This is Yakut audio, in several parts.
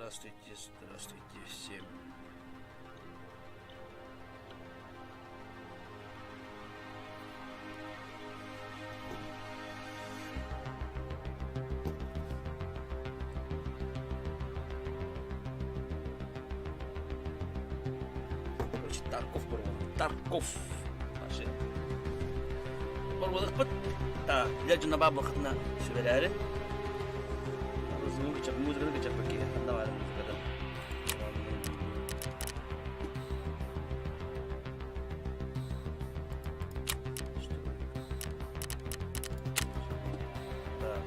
Здравствуйте, здравствуйте всем. Короче, Тарков боруобалык. Тарков. Вообще. Боруобалыкпыт. Так, для дьоно баабылхытына сүбэлээри. Музыканы кычаппыт киһи. Ханна баар музыката. Да.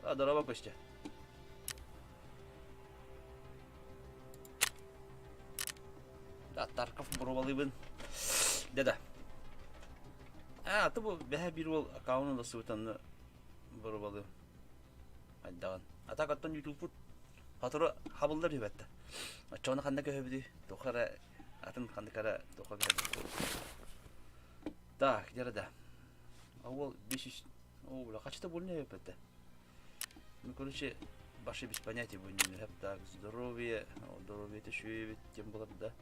А, здорово, Костя. Да, Тарков боруобалыыбын. Да-да. А, аты бу бэһэ биир уол аккаунун ылсыбыт онно боруобалыым. Айдаҕын. А так оттон ютубпут сотору хабыллар үһү Оччоҕуна ханна көһөбүтүй? Туохха эрэ атын ханнык эрэ туохха көһөбүт. Так, где да. А уол 500... О, бля, хачыта больно эппэтэ. Ну, короче, башы без понятия бу иннинэ. Так, здоровье, здоровье үчүгэй тем булар да.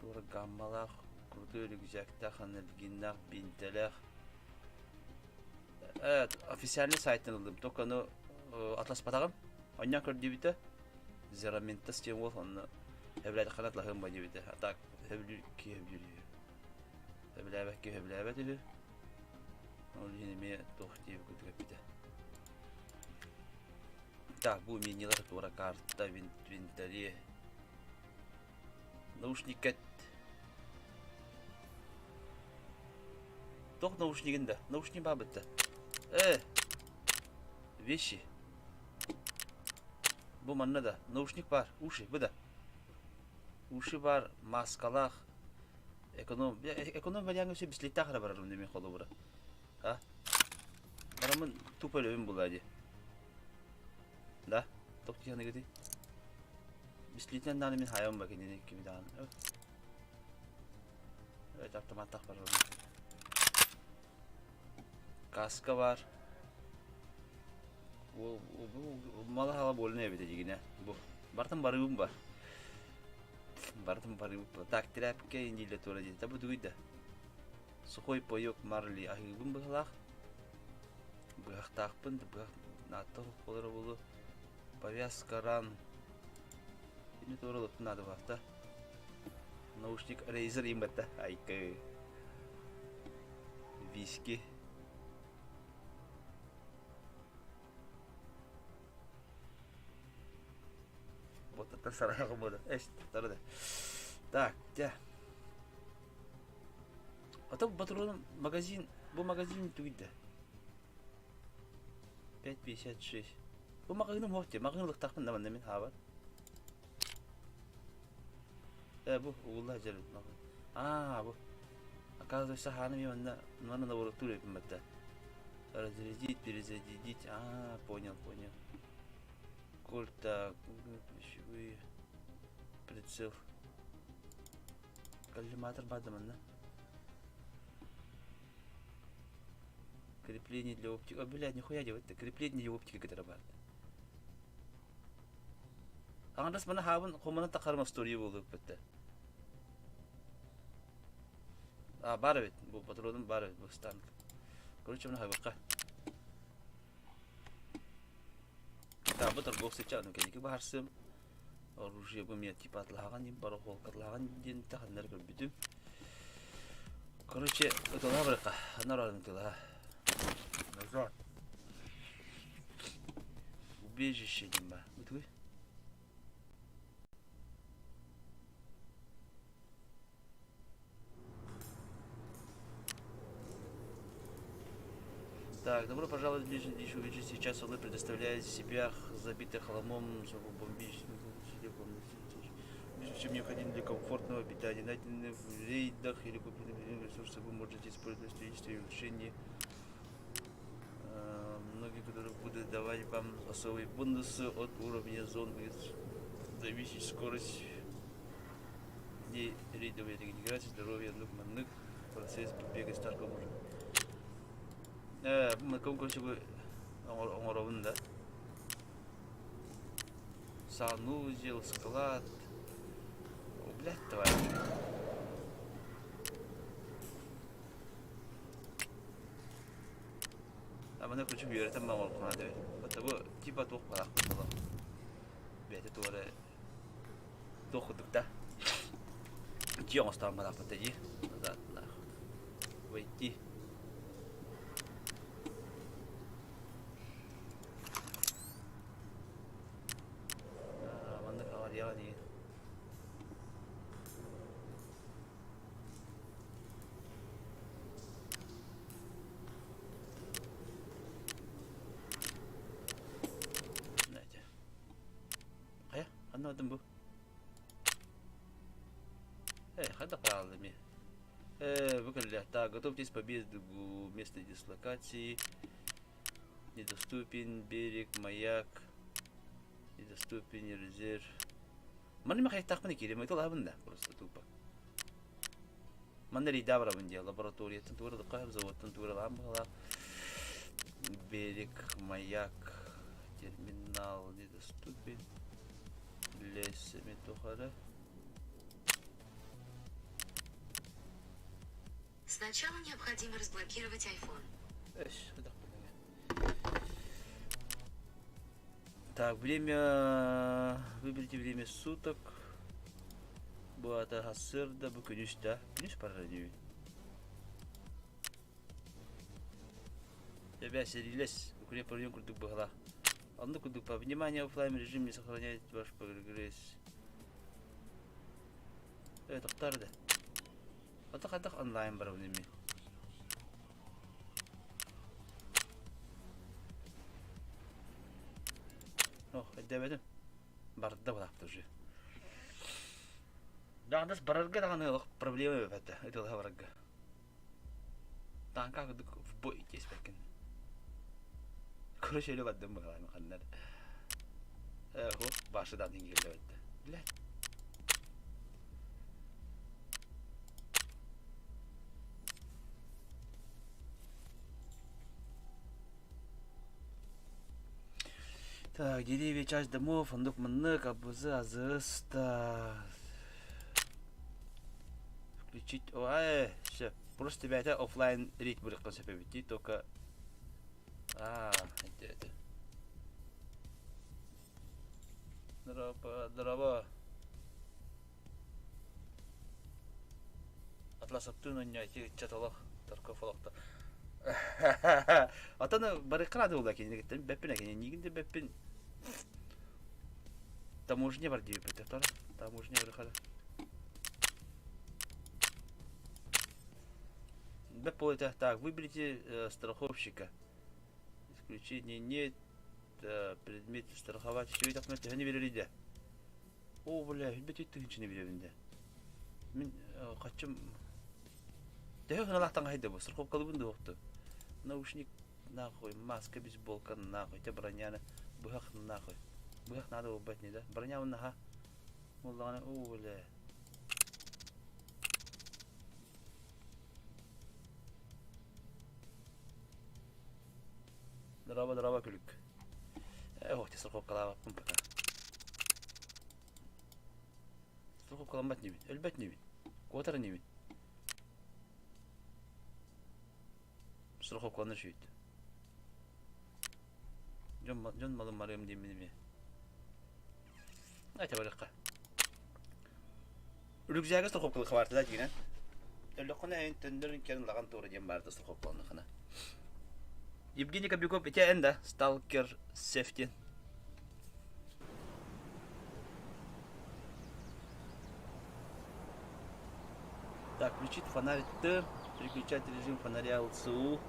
Туора гаммалаах, крутой рюкзактаах, анальгиннаах, бинтэлээх. Э, официальный сайтын ыллым, только ону атласпатаҕым. Онньон көрдүүбүтэ. Зероментас диэн уол онно сөбүлээтэххинэ атлаһыам ба диэбитэ. А так сөбүлүүр киһи сөбүлүүр үһү. Сөбүлээбэт киһи сөбүлээбэт үһү. Ол иһин эмиэ туох диэбит курдук эппитэ. Так, бу умениелар туора карта, инвентари. Наушниккет. Туох наушнигын да? Наушник баабытта. Э, вещи. Бу манна да наушник бар, уши, бу да. Уши бар, маскалаах, эконом, эконом вариант өссө бислиттаах эрэ барарым дии мин холобура. А? Барамын тупо өлөбүн булаа дии. Да? Туох дии саныгытый? Бислитинэн даҕаны мин хаайабын ба кинини кими даҕаны. Это автоматтах барарым. Каска бар. Бу мала-хала буолан эбитэ дьигинэ. Бу бартын барыыбын бар. Бартын барыыбын. Так, тряпка индиилэ тура диэн. Бу тугуй да? Сухой паёк марли аһыыбын быһалаах. Быһахтаахпын, быһах наатта буолара буолуо. Повязка ран. Ини туора олоттун наада баахта. Наушник Razer имбатта. Айкы. Виски. Вот это сарайга буолар. Эс, да. Так, дьэ. А то патрон магазин, бу магазин тугуйда. 5.56. Бу маҕаһыыным суох дии, маҕаһыын ылыктаахпын да манна мин хаабар. Э, бу угулла сылдьар маҕаһыын. Аа, бу. Оказывается, хааны мен манна манна наоборот эбиппин батта. Разрядить, перезарядить. А, понял, понял. Кольта, пищевые, прицел. Коллиматор баар да манна. Крепление для оптики. О, блядь, нихуя делать-то. Крепление для оптики кытары баар. Аҥардас маны хаабын хомунан тахарым история буолуохпут А, баар эбит. Бу патроным баар эбит бу станк. Короче, маны хабыкка. Так, бу торговцы чану кэнники баһарсым. Оружие бу мен типа атлааҕан диэн барахолкатлааҕан диэн таханнар көрбүтүм. Короче, ытылаһа барыха. Анар ытылаһа. Назад. Убежище диэн ба. Бутугуй. Так, добро пожаловать в ближний дичь увидеть сейчас он предоставляет себя забитый хламом, бомбить, чем необходим для комфортного питания. Найденные в рейдах или купленные ресурсы вы можете использовать в строительстве и улучшении многие, которые будут давать вам особые бонусы от уровня зон будет зависеть скорость дней рейдовой регенерации здоровья ну маннык процесс побега из Таркова может. Ээ, бу мыкым короче оҥоробун да. Санузел, склад. О, блядь, давай. А маны короче үөрэтэн баҕар наада эбит. Бу типа туох бараахпын буолан. Бэйэтэ туора туох курдук да. Дьиэ оҥостоон бараахпыт да дии. Назад нахуй. Войти. Маннык аҕарыйаҕа дии. Хайа, ханна бардым бу? Эй, хайдах хаалла эмиэ? Бу кэллэ. Так, готовьтесь победу место дислокации. Недоступен берег, маяк. Недоступен резерв. Манна мин хайыттаахпын киирим, ытылаабын да, просто тупо. Манна рейда барабын дии, лабораторияттан туора дыкка, заводтан туоралаан быһалаах. Берег, маяк, терминал недоступен. Лес тухары. Сначала необходимо разблокировать iPhone. Так, время... Выберите время суток. Бу ата сарсыарда, бу күнүс да. Күнүс барар инибин. Эбээ сэриилэс, укрепрайон курдук быһалаах. Оннук курдук по внимание оффлайн режим не сохраняет ваш прогресс. Э, тохтоор да. Ата хайдах онлайн барабын эми? Ох, өйдөөбөтүм. Барда былаапта уже. Даҕандас барарга даҕаны олох проблема эбэтэ ытылаһа барарга. Таанка курдук в бой тиэспэккин. Короче, өлө бардым быһалаан ханнар. Э, башыдан иҥгиллэбэттэ. Блядь. Так, деревья, часть домов, оннук маннык, абызы, азыс, так. Включить, ой, все. Просто ребята оффлайн рейд бырыққа сөп эбит только... А, это, это. Здорово, здорово. Атласаптыын онньооччу ыччат олох Тарков олохто. Отон барыкка наада буолла кинигэттэн бэппин экини нигин да бэппин таможня бар диэбиппит тора таможня барыхара Бэп буолута так выберите страховщика исключение нет предмет страховать все так төһөнү берер Оо, бля, билбэт тыһыынчаны билэбин дэ. Мин хаччым төһө сыаналаахтан хайда бу страховкалыыбын да уохту. Наушник нахуй, маска, бейсболка нахуй, те броняны быһах нахуй. Быһах надо буолбат не да? Броня наха буоллаҕына, оо, бля. Дорообо, дорообо, күлүк. Э, ох, страховкалаабаппын пока. Страховкаламмат инибин, өлбөт инибин, куотар инибин. Страховкаланар үчүгүйт. Дьон, дьон малын барыам диэммин эмиэ. Айта барыахха. Рюкзагы страховкалыха баарта да дьиҥинэн. Өллөххүнэ эн төннөрүн кэлин лаҕан туора диэн баарта страховкаланнахына. Евгений Кобяков ити эн да Сталкер Сефтин. Так, включить фонарь Т, переключать режим фонаря ЛЦУ,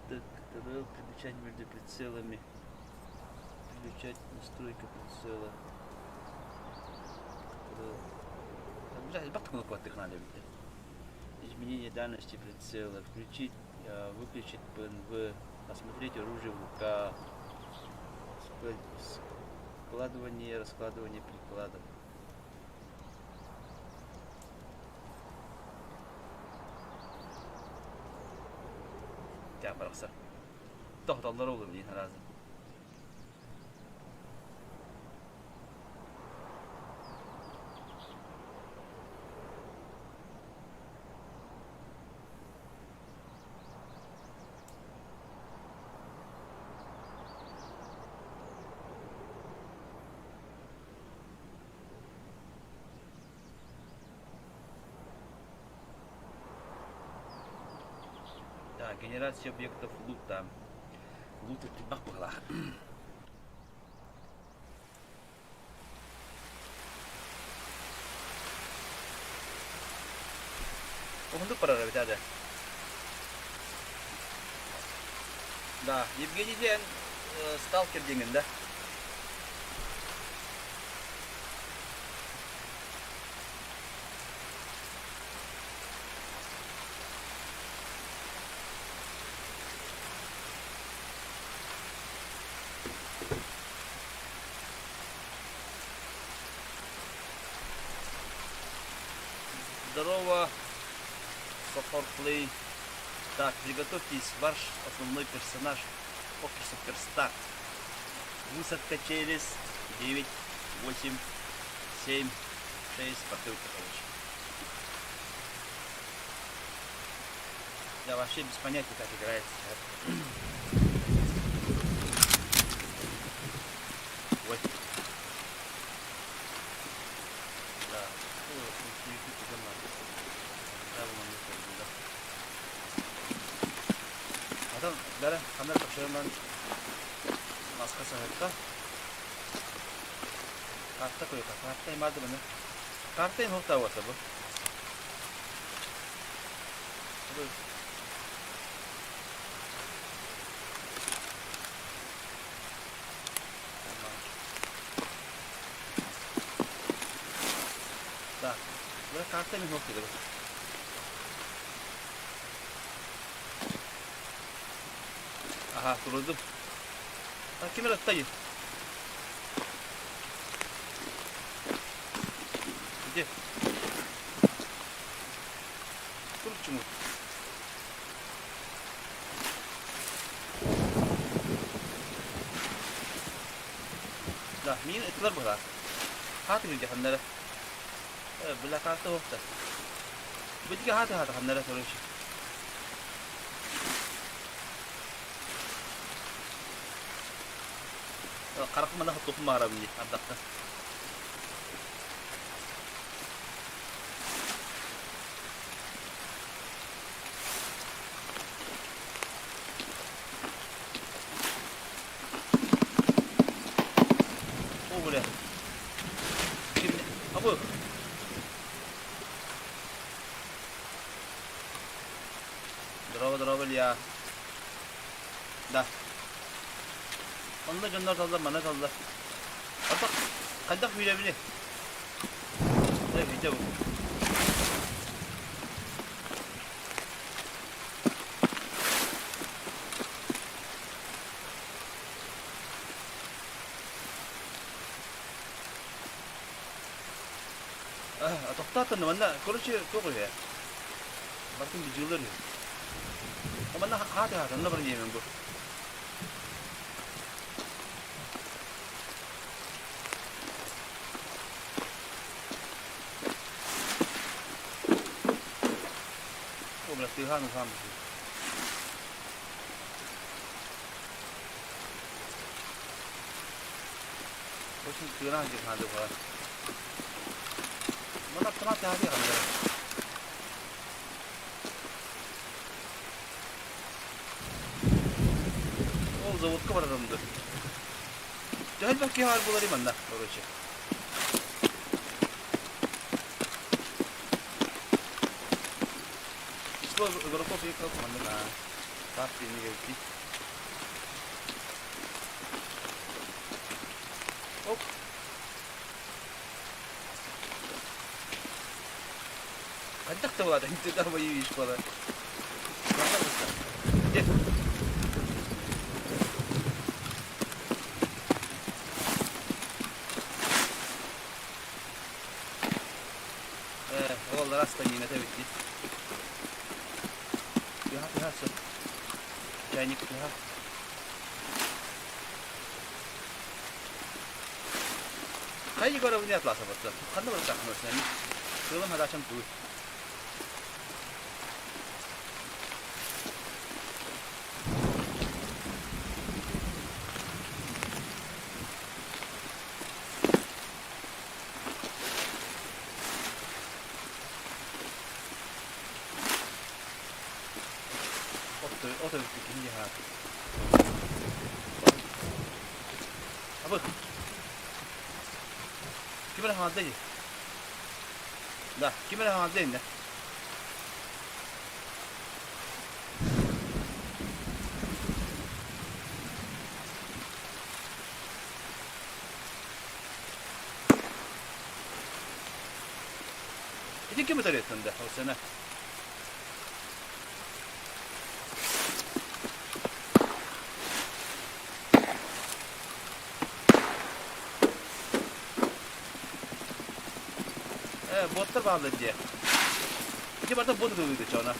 Т, Т, переключать между прицелами, переключать настройка прицела. Изменение дальности прицела, включить, выключить ПНВ, осмотреть оружие в руках, складывание, раскладывание прикладов. Тя барахсар. Тохтоллор olur диин аразы. Да, генерация объектов лута. Лут элбэх быһыылаах. Уһундук барар эбит да. Да, Евгений диэн сталкер диэҥин да. Здорово, Сокорплей. Так, приготовьтесь, ваш основной персонаж, Оки Суперстар. Высадка через 9, 8, 7, 6, бутылка, короче. Я вообще без понятия, как играется. Ой. Да. Адам бәрі қандай тапшырман маска саһытта. Карта көй карта имады міне. Карта ин хоқта бу. Так, бу карта мин хоқ dedi. Аха, турудум. А ким эрэ Где? Тур чему? Да, мин ыттылар быһа. Хааты кирде ханнара. Била карта хохта. Битиге хааты хааты ханнара короче. Харахым мана хотуохум баҕарабын дии ардахта. О, бля. Абы. Здорово, здорово, Илья. Да. Онно дьоннор таллар, манна таллар. Ардах хайдах күүрэбиний? Дьэ, видео бу. Тохтоотон манна короче туох үһэ? Барытын быдьыылар үһү. Манна хаата хаата онно баран диэмэн бу. О, бля, тыаһаан уһаан быһыы. Очень тыанаан дьыһаан дыһаа. Манна автомат таһаатыа ханна. Ол заводка барарым да. Төһө элбэх киһи баар буоларый манна, короче. Число игроков ехал манна на карте не говорит. Оп. Хайдах да буолаата, ты воюешь буолар. Где? Э, ол раста миинэтэ эбит Тыаһа, тыаһа, сөп. Чайник тыаһа. Хайа Егоровны атласабыт. Ханна барытахпын өссө Сыалым задачам туй. От өлбүт киһи дьаһаат. Абы. Ким эрэ хаалда дии. Да, ким эрэ хаалда иннэ. Ити ким ытарыаттан да, ол сена. Э, боттар бааллар дии. Ити барыта бот ытылыыды чона.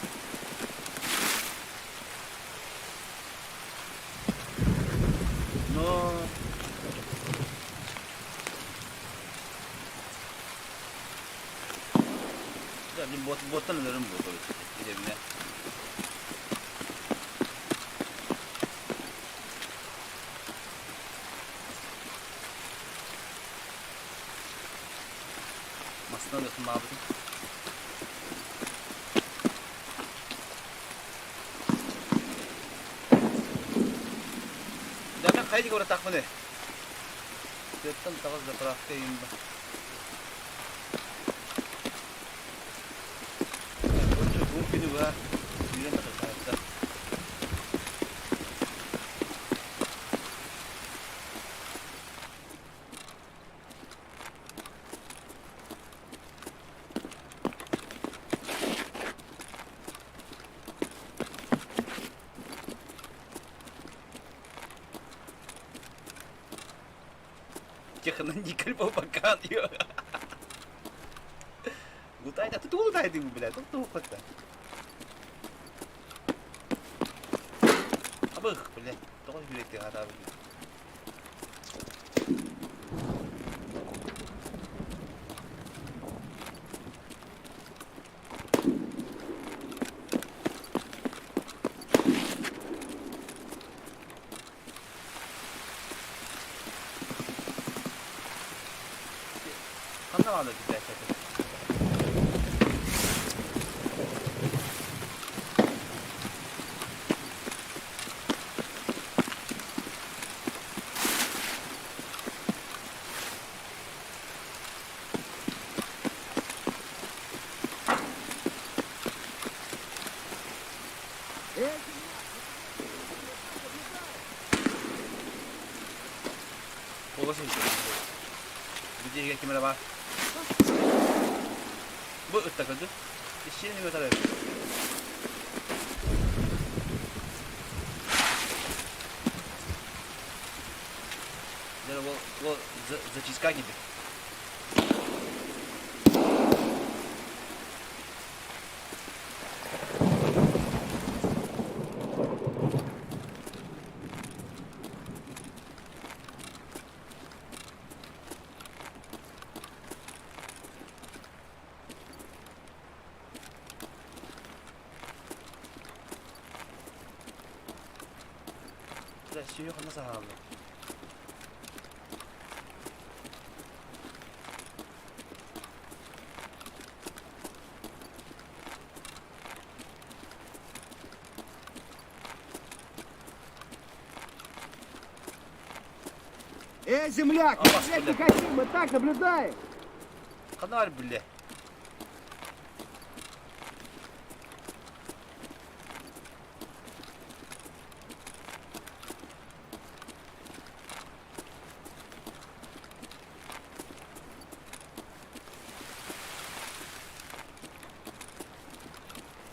Но... Да, мин бот, боттан өлөрүм бу идэбинэ. Масынан ытымаабытым. Дьэ, мен хайа диэки баратаахпыный? Тыаттан таҕыс заправка иһин ба. Короче, бу күнү быһа сүүрэн тахсыбыттар. Техноникаль буолбаккаан Лутайда, ты тугу лутайдың, блядь, тут тугу хотта. Абых, блядь, тоҕо күлэттик аатаабыт. Ханна баалар битээччи? Олус Бу дьиэгэ ким эрэ баар. Бу ытта көрдүм. Ищиэн өтөр эбит. Дьэ, ол, ол зачистка киирбит. Дьэ, сүһүөх ханна саһааллар. Эй, земляк, Опа, мы не бля. хотим, мы так наблюдаем. Ханна бар биллэ.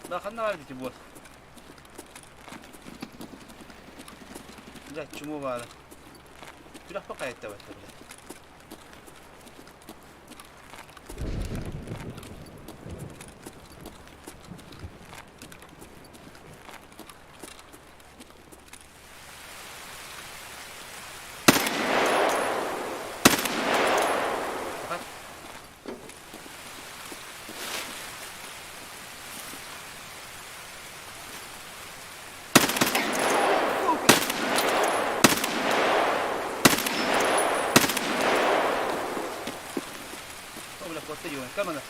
Да, ханна бар дити буот. Дьэ, чуму баара. Күрэхпэ хайаттабаттар бile. бля куотта дьуон. Көр маны.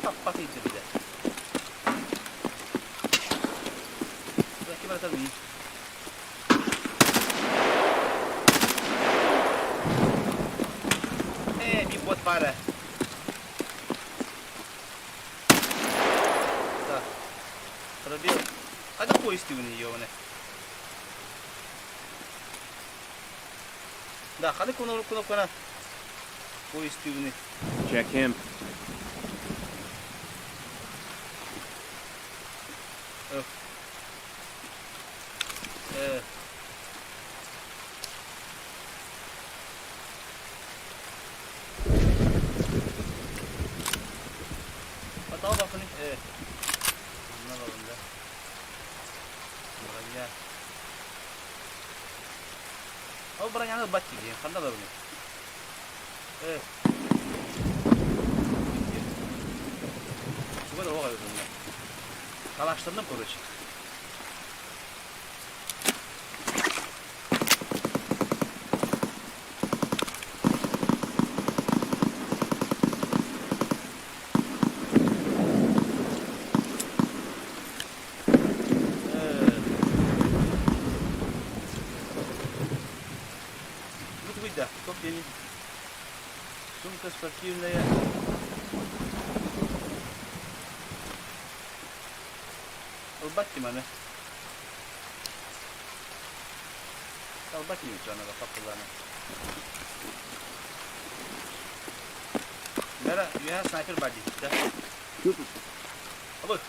Таппат ийтэ бile. Ким атар мин? Ээ, биир бот баар ээ. Так. Пробел. Хайдах поезд түгүнүй ёбаны? Да, ханы кнопкана поезд түгүнүй. Check him. Э. Хатаҕа бакыны э. Онно балында. Броня. Ол броняны ылбат дии. Ханна барыны? Э. Туга да оҕа ылынна. Калаштанным, короче. Бу тугуйда? Топ диэни. Сумка спортивная. Ылбат дим аны. Ылбат дим аны паппыланы. Бара үөһэ снайпер бар дии. Да. Абы.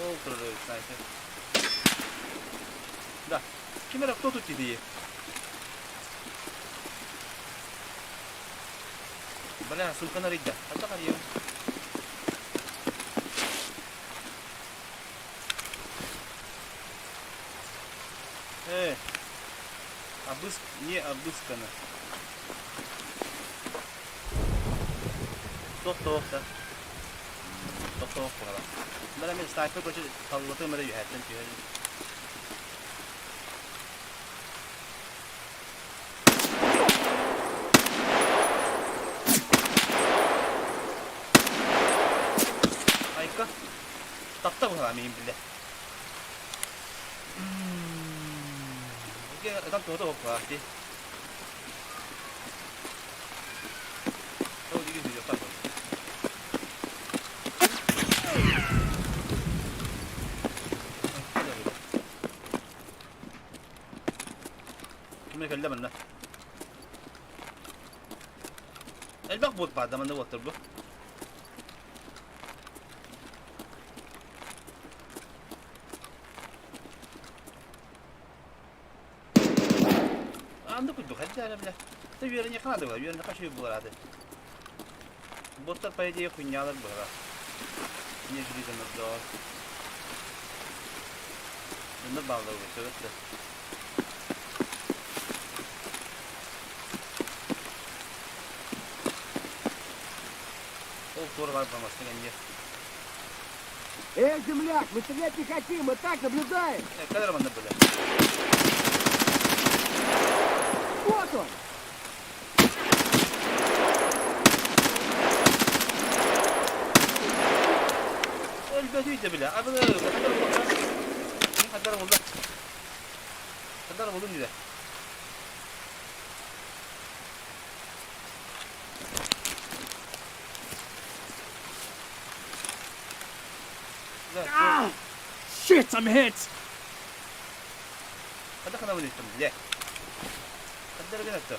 Ол турар снайпер. Да. Ким эрэ кто тут дии? Бля, сумканы арыйда. Хайдах арыйабын? Э, обыск не обыскано. Тохтоох да. Тохтоох буолар. Бара мен снайпер короче таллатым эрэ үһэттэн түһэрин. Айка. Тапта буолар миин биллэ. Ытан туһата хоппа дии. Ол диги видео так. Ким кэллэ манна? Элбэх бот баар да манна буолтар бу. Анды курдук хайда эрэ бile. Та үөрэниэххэ наада буолар, үөрэнэххэ үчүгэй буолар ааты. Боттар по идее хуйнялар буолар. Нежели дьоннордоо. Дьоннор бааллар буолуо сөбөт да. Ол туора бар бамастык эмиэ. Эй, земляк, мы стрелять не хотим, мы так наблюдаем. Кадр манна были. Вот он! Өлбөтүй да бile. Абы хаддар буолла. Хаддар буолла. Хаддар буолун диде. Ah! Shit, I'm hit! Хадда хана буолуттум бile. Хаддар гынатты.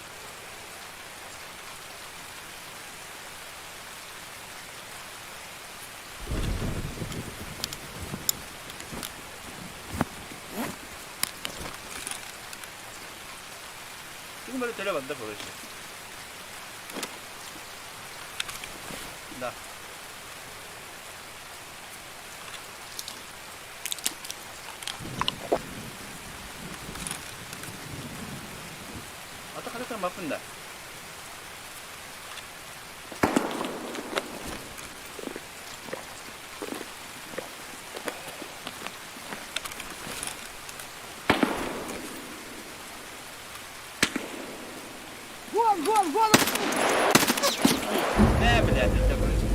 Тугум эрэ төлө барда короче. Да. Ата хата маппын да. Вон, вон, вон! Э, блядь, это короче.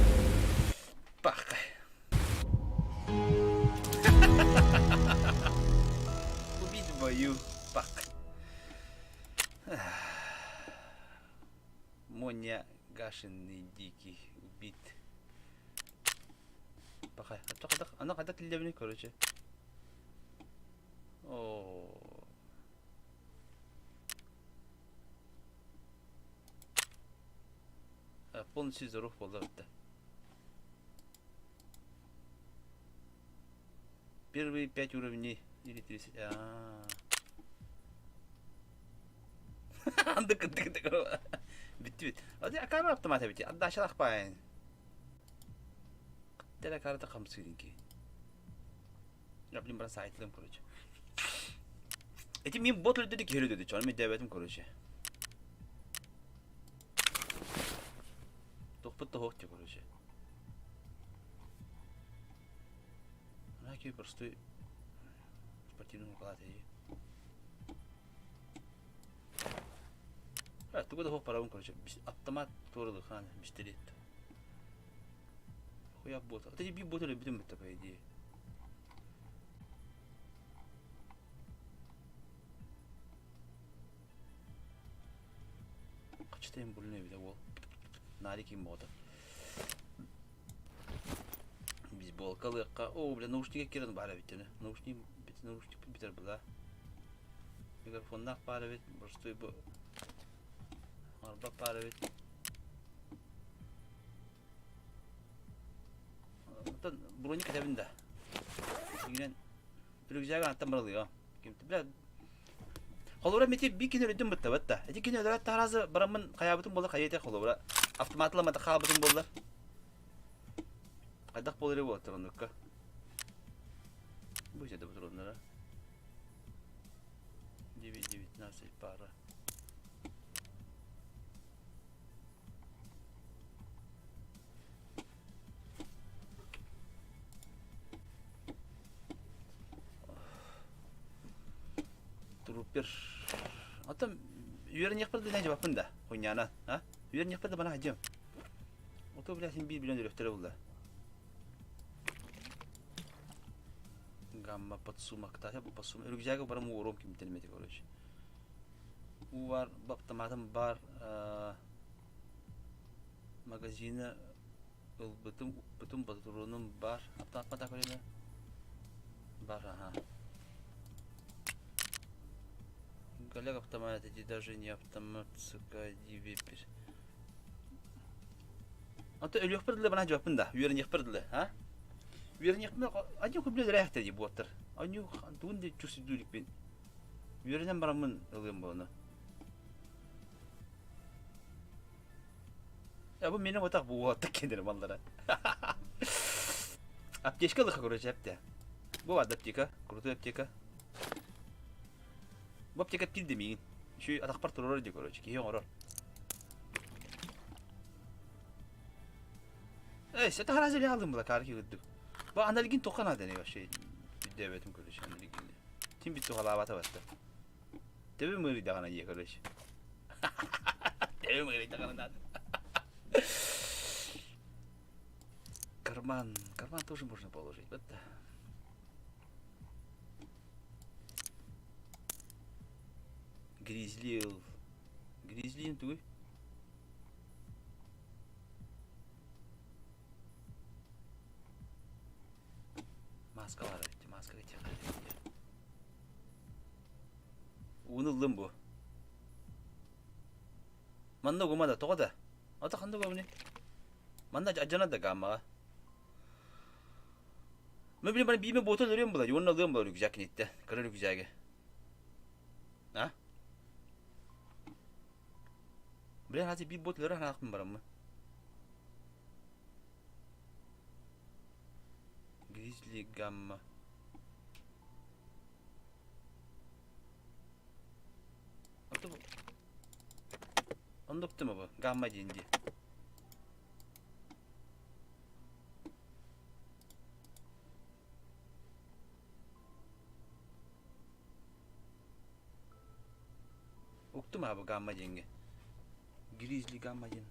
Пахкай. Убить в бою. Пах. Моня гашенный дикий убит. Пахай. Ана когда тиллебини, короче. О. Полностью здоров буолла бытта. Первые 5 уровней или 30. А. Андык кындык кындык. Бүттүбүт. Ады акара автомат эбит. Аддашалах баайын. Теле карата хамсыырынки. Я блин брат сайтлым короче. Эти мин бот өлдү киһи өлдү чон мен дэбэтим короче. Тохпут тоһуох короче. Анаки простой спортивный уклад эйи. Тугу да хуох барабын короче. Автомат туорулу хаан пистолет. Хуя бот. А ты би бот өлбүтүм битте по идее. Качтайын булуна эбитэ уол. Наадый ким боҕото. Бейсболка ылыахха. Оо, бля, наушнига киирэн баар эбит дьоно. Наушник, наушник бүтэр была. Микрофоннаах баар эбит. Простой бу арба баар эбит. Оттон броник этэбин да. Дьиҥинэн рюкзагы антан барылыга. Бля, холобура мити би кини өлөдүм быттабат да. Эти кини өлөрөт таразы бараммын хайаабытым буолар хайыта холобура автоматламата хаалбытым буоллар. Хайдах буолар буолаттар оннукка. Бу жерде патроннара. 9-19 пара. Трупер. Оттон үөрэниэхпэр да дьабаппын да, хуйняна, а? Үөрэниэхпэр да бана хадьым. Ото, бля, син биир билэн өлөхтөрө булла. Гамма подсумок. Та подсумок. Рюкзагы барам уором кимтен короче. Уу бар, автоматым бар, магазина ылбытым, укпутум, патронум бар. Автомат так время? Бар, ага. Коллега автомат, эти даже не автомат, сука, випер. Ото өлүөхпэр дылы бана жаппын да, үөрэниэхпэр дылы, а? Үөрэниэхпэр один хуй билэр рэхтэр дии буоттар. Они тугун да чувствуют Үөрэнэн бараммын ылыам буолуна. Я бу менин отак бу уоттак кендер маллара. Аптечка лыха короче апте. Бу бар аптека, крутой аптека. Бу аптека пилди миигин. Şu атахпар турар ди короче, киһи оҥорор. Эй, сета харазы алдым була карки гыддык. Бу аналгин тоққа надо не вообще. Бүддәбетим короче аналгин. Тим бит тухалаабата батта. Төбө мырыйдаҕына дии короче. Төбө мырыйдаҕына надо. Карман. Карман тоже можно положить. Вот да. Гризли. Гризли тугуй? Маскалар эбит, маска Ууну ыллым бу. Манна угума да, тоҕо да? Ата ханна угабыный? Манна адьана да гаммаҕа. Мен билим бары бииме буота өлөрүөм була, уонна ылыам була рюкзак киниттэ, кыра рюкзагы. А? Блин, хати биир бот өлөрө ханаахпын бараммы. Гризли гамма. Оннук тыма бу, гамма диэн дии. Уктум аа бу гамма диэҥҥэ. Гризли гамма диэн.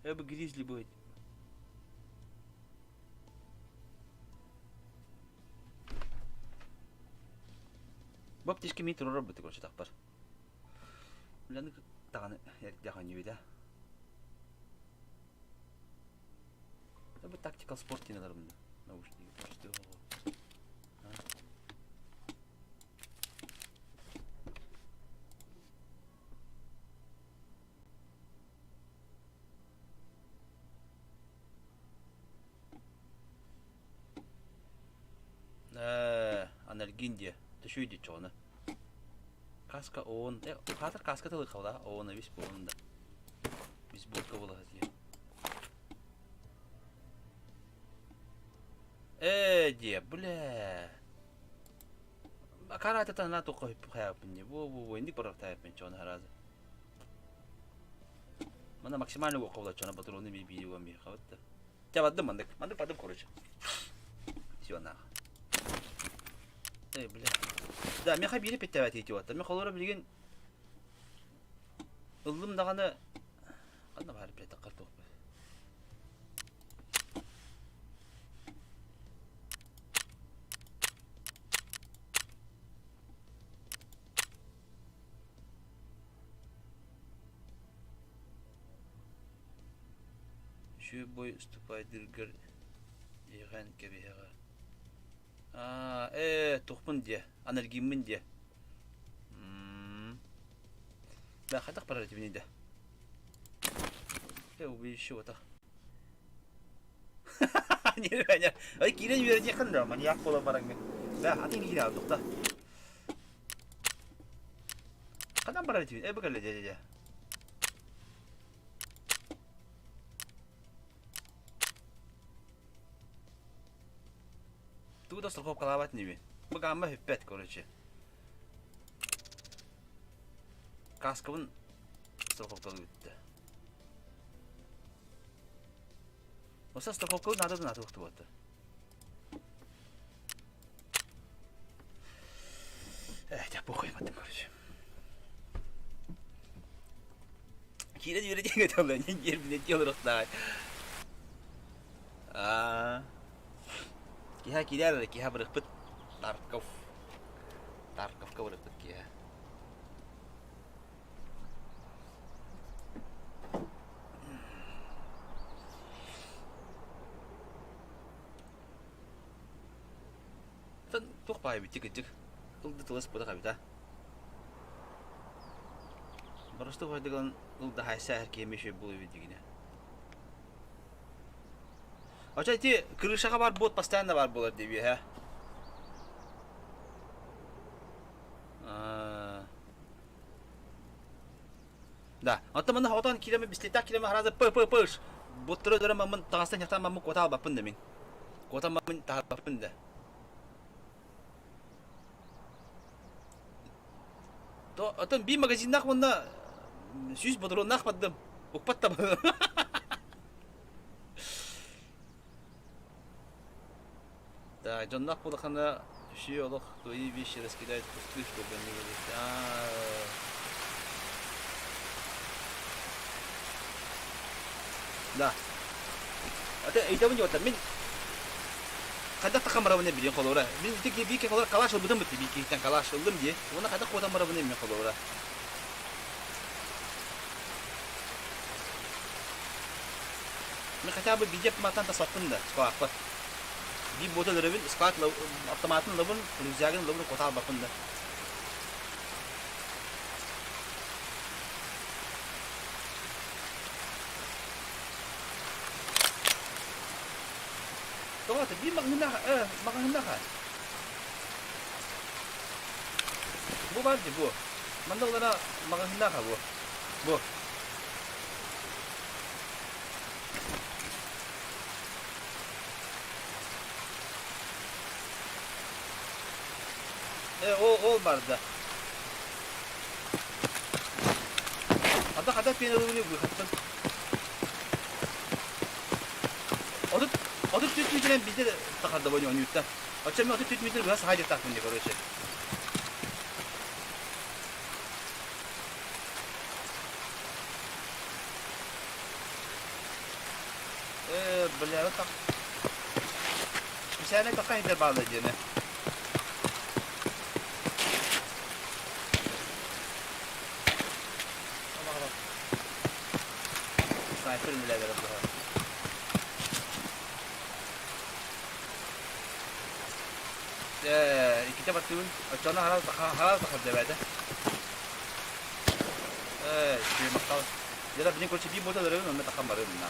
Э бу гризли будет. Бу аптечка мин турар быты короче тахпар. Үлэни даҕаны эрдэх онньуйда. Бу тактикал спорт диэн аларым наушники почти Ээ, анальгин диэ, төшүй диэччи оҕону. Каска оон, э, хаатыр каска тылы хала, оона бис буолун да. Бисболка буола сатыйа. Ээ диэ, бля. Карата тана тоққа хайаппын не. Во во во, инник барар тайаппын чоны харазы. Мана максимально уоққа чона патроны ми бири ми хаватта. Ча бардым мандык. Мандык бардым короче. Все нах. Эй, бля. Да, меха бири петтебет идиота. Мен холора билген ыллым даҕаны ханна баар блядь таккар туохпут. Үчүгэй бой уступайдыыргар иэҕэн кэбиһэҕэ. Аа, ээ, тухпун диэ, анальгиммын диэ. Да, хайдах барар этибиний да? Э, убей вот Не, Ай, киирэн үөрэтиэххин да, маньяк буолан бараҥҥын. Да, атын киирэ тохта. Ханан барар этибин? Э, бу кэллэ, дьэ, дьэ, дьэ. Тугу да страховкалаабат инибин. Бу гамма бүппэт, короче. Каскабын страховкалыы бүттэ. Оса страховкалыы наада да наада туохтубатта. Э, дьэ, похуй баттым, короче. Киирэн үөрэтиҥ этэллэ, ньиэрбинэ олорохтаай. Аа. Киһа киирэр эрэ, киһа бырыхпыт Тарков. Тарковка бырыхпыт киһа. Туох баай эбит кырдьык. Ыл да тылас буолах эбит а. Боростуой хайдыгын ыл да хайса эр киһи эмиэ буолуо эбит дигинэ. Оча ити крышаҕа бар бот постоянно бар буолар дии үөһэ. Да. Оттон манна хотон киирэммин бистиэттээх киирэммин хараазы п п пыш. Буттары өлөрөн маммын таҥастан ньахтаан маммын куота албаппын да мин. Куотан маммын таһарбаппын да. То оттон биир магазиннаах уонна сүүс ботуруоннаах бардым. Укпат да Да, дьонноох буолаххына үчүгэй олох твои вещи раскидают кусты, чтобы они были. Да. Это өйдөбүн диэбэттэр. Мин хайдах да хамарабын билин холобура. Мин ити биир холобура калаш ылбытым бит биир киһиттэн калаш ыллым дии. Уонна хайдах куотан барабын мин холобура. Мин хотя бы видео автоматтан тасаттым да, складпар. Биир буота өлөрөбүн, склад автоматын ылабын, рюкзагын ылабын, куота албаппын да. Тоҕо биир маҕаһыыннаах э маҕаһыыннаах Бу баар дии бу. Манна олара маҕаһыыннаах бу. Бу. Э, ол, ол барда. Ата хата пиэн ылыбыны быһаттын. 34 метрден биирдэ тахарда бу оонньууттан. Оччо мен 34 метр быһа саха дьыттаахпын дии короче. Үлэлээбит так. Специально какая иһитэр баалла диэни. Снайпер үлэлээбит быһа. Э, иккитэ баттыыбын. Оччоҕуна хараас хараас да хардебээтэ. Э, махтал. Дьэ, билин короче биир бота өлөрөбүн, онно тахан барыам на.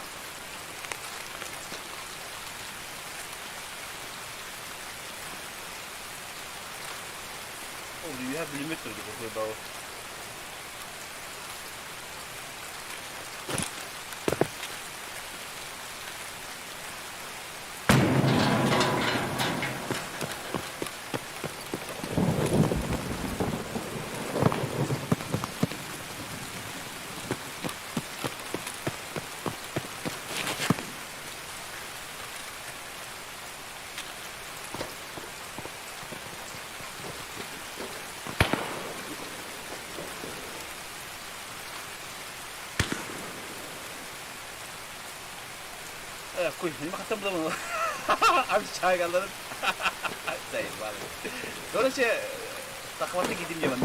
Ол үөһэ бүлүмүт турду курдук Куй, хаттан буламын. Арчагаларын. Короче, тахваты кидим диэн.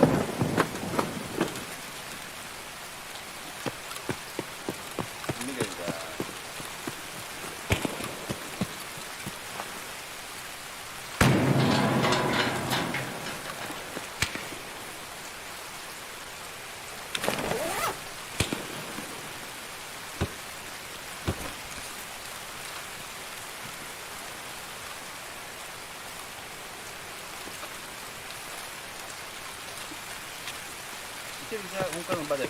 Ити bize Hunkanın bada.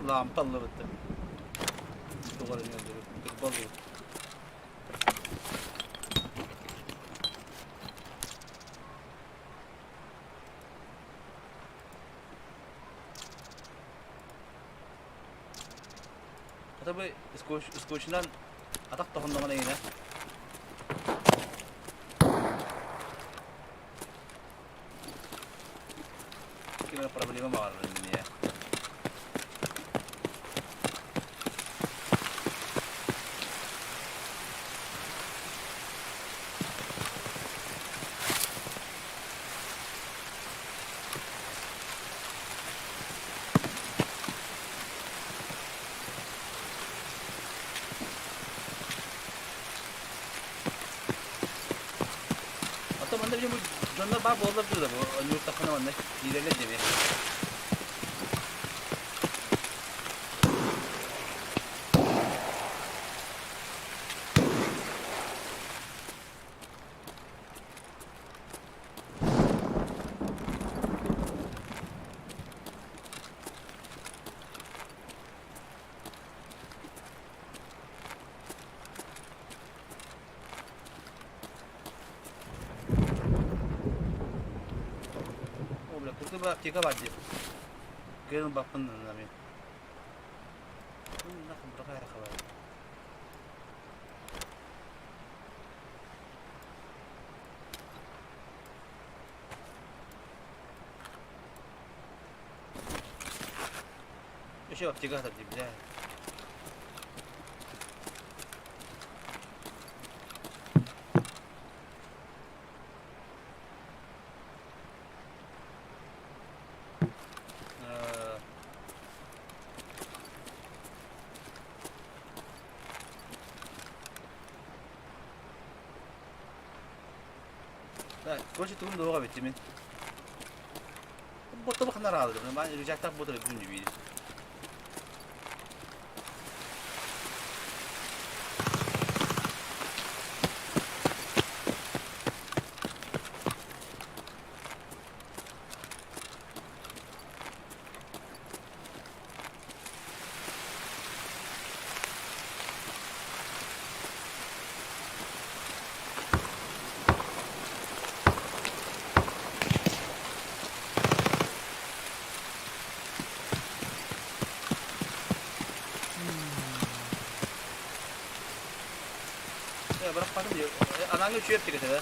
Лампаллыбыт. Тоҕо эрэ Хата бу скотчунан атах тоһуннаҕына иҥинэ. Ким эрэ проблема баҕарар эмиэ. Оттон манна бу дьоннор баар буоллар дуу бу ойууртаххына манна киирэллэр дэмиэ. О, бля, курту бу аптека бар дип. Кыайан баппын мен. Еще аптека хатар дип, бля. Короче, тугум дуоҕа эбит мин. Боттобу ханна араалыгын, ман рюкзактаах буотары бүгүн биир. бырахпатым дии. Анаҥҥа үчүгэй эптик этэ да.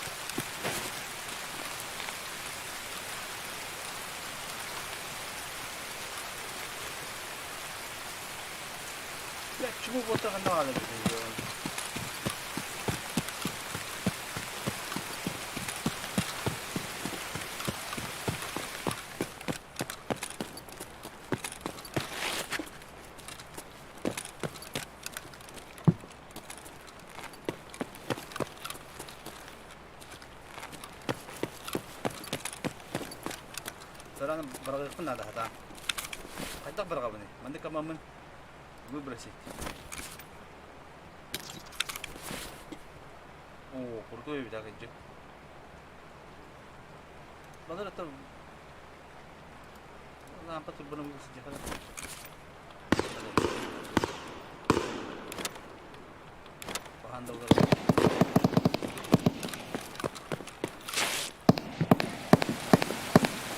Бля, чему вот так надо, блин, Саран быраҕыахпын наада хатаан. Хайдах быраҕабыный? Маннык камаммын выбросить. Оо, крутой эбит акыдьык. Балар это лампа турбанын сидяхана. Хаһан да уларыйар.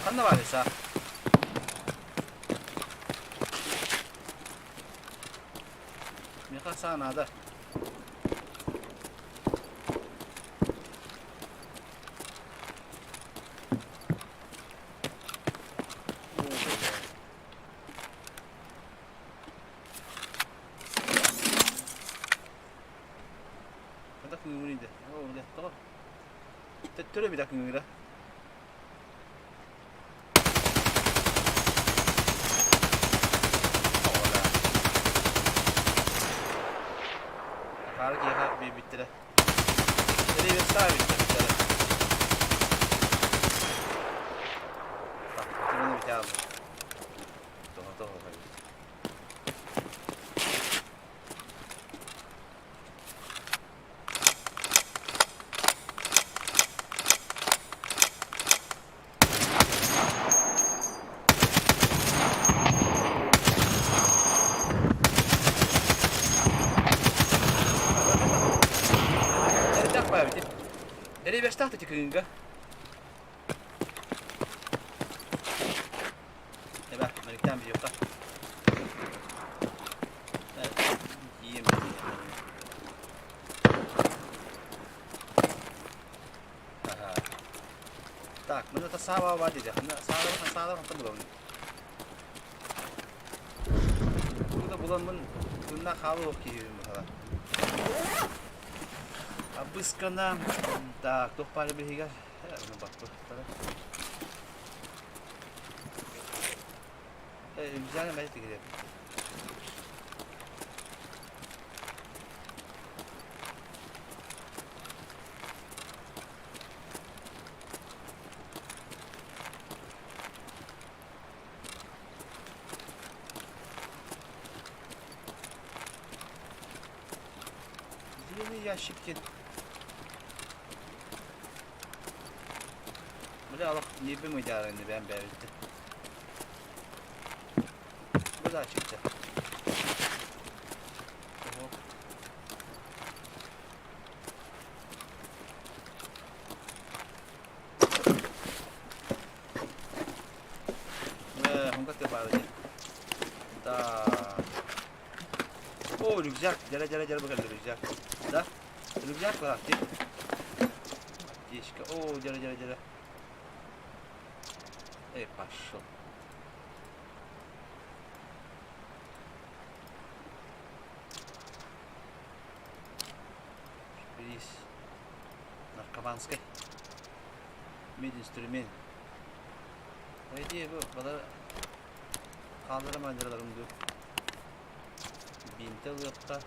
Ханна баар саа? Миэхэ саа наада. Хайдах кыҥыырый да? Оо, бля, тоҕо? Төттөрү эбит кыҥыыра. Акаары киһиэхэ биэрбиттэрэ. Реверса эбиттэрэ. Так, патроны битэ Тоҕо тоҕо Эрдэх баа бити. Эрэбэстээх да тикыҥга. Эбэ, мэликтээн биһиэхэ. Тиийэн Так, мы это сава вадили. Сава, сава, хантан буламын. Burada буламын тынна хаалы ох киһибин баһала. Абыскана. Так, туох баар биһигэр? Баппыттара. Взяли мэт тигире. Зеленый ящик диэн. Бля, алах небе мыдярын бэм бэбитте. Bu da çıktı. Oho. Хонка баар Да. О, рюкзак. Дьара, дьара, дьара, бакалды рюкзак. Да? Рюкзак бар, Аптечка. О, дьара, дьара, дьара. Эй, пошел. Шприц. Наркоманской. Мединструмент. По идее, бу балар хааллара мандыраларым дуу. Бинтэ ылыахха,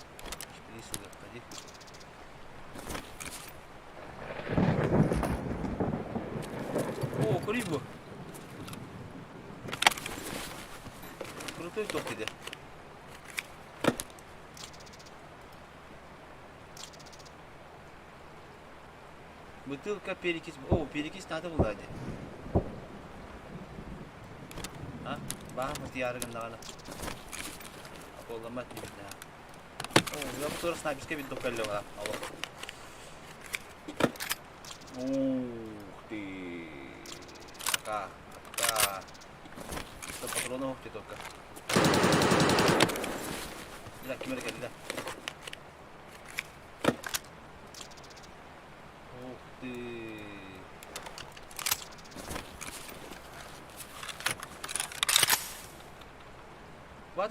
шприц ылыахха дии. О, курий бу. Крутой топ диде. Бутылка перекись. О, перекись надо было дии. А? Баҕа мытыйаары гыннаҕына. Аколламмат диибит О, я тура снайперская винтовка эллэҕэ. Алло. Ух ты. Ака, ака. Это патроны ух ты только. Бля, ким эрэ кэллэ.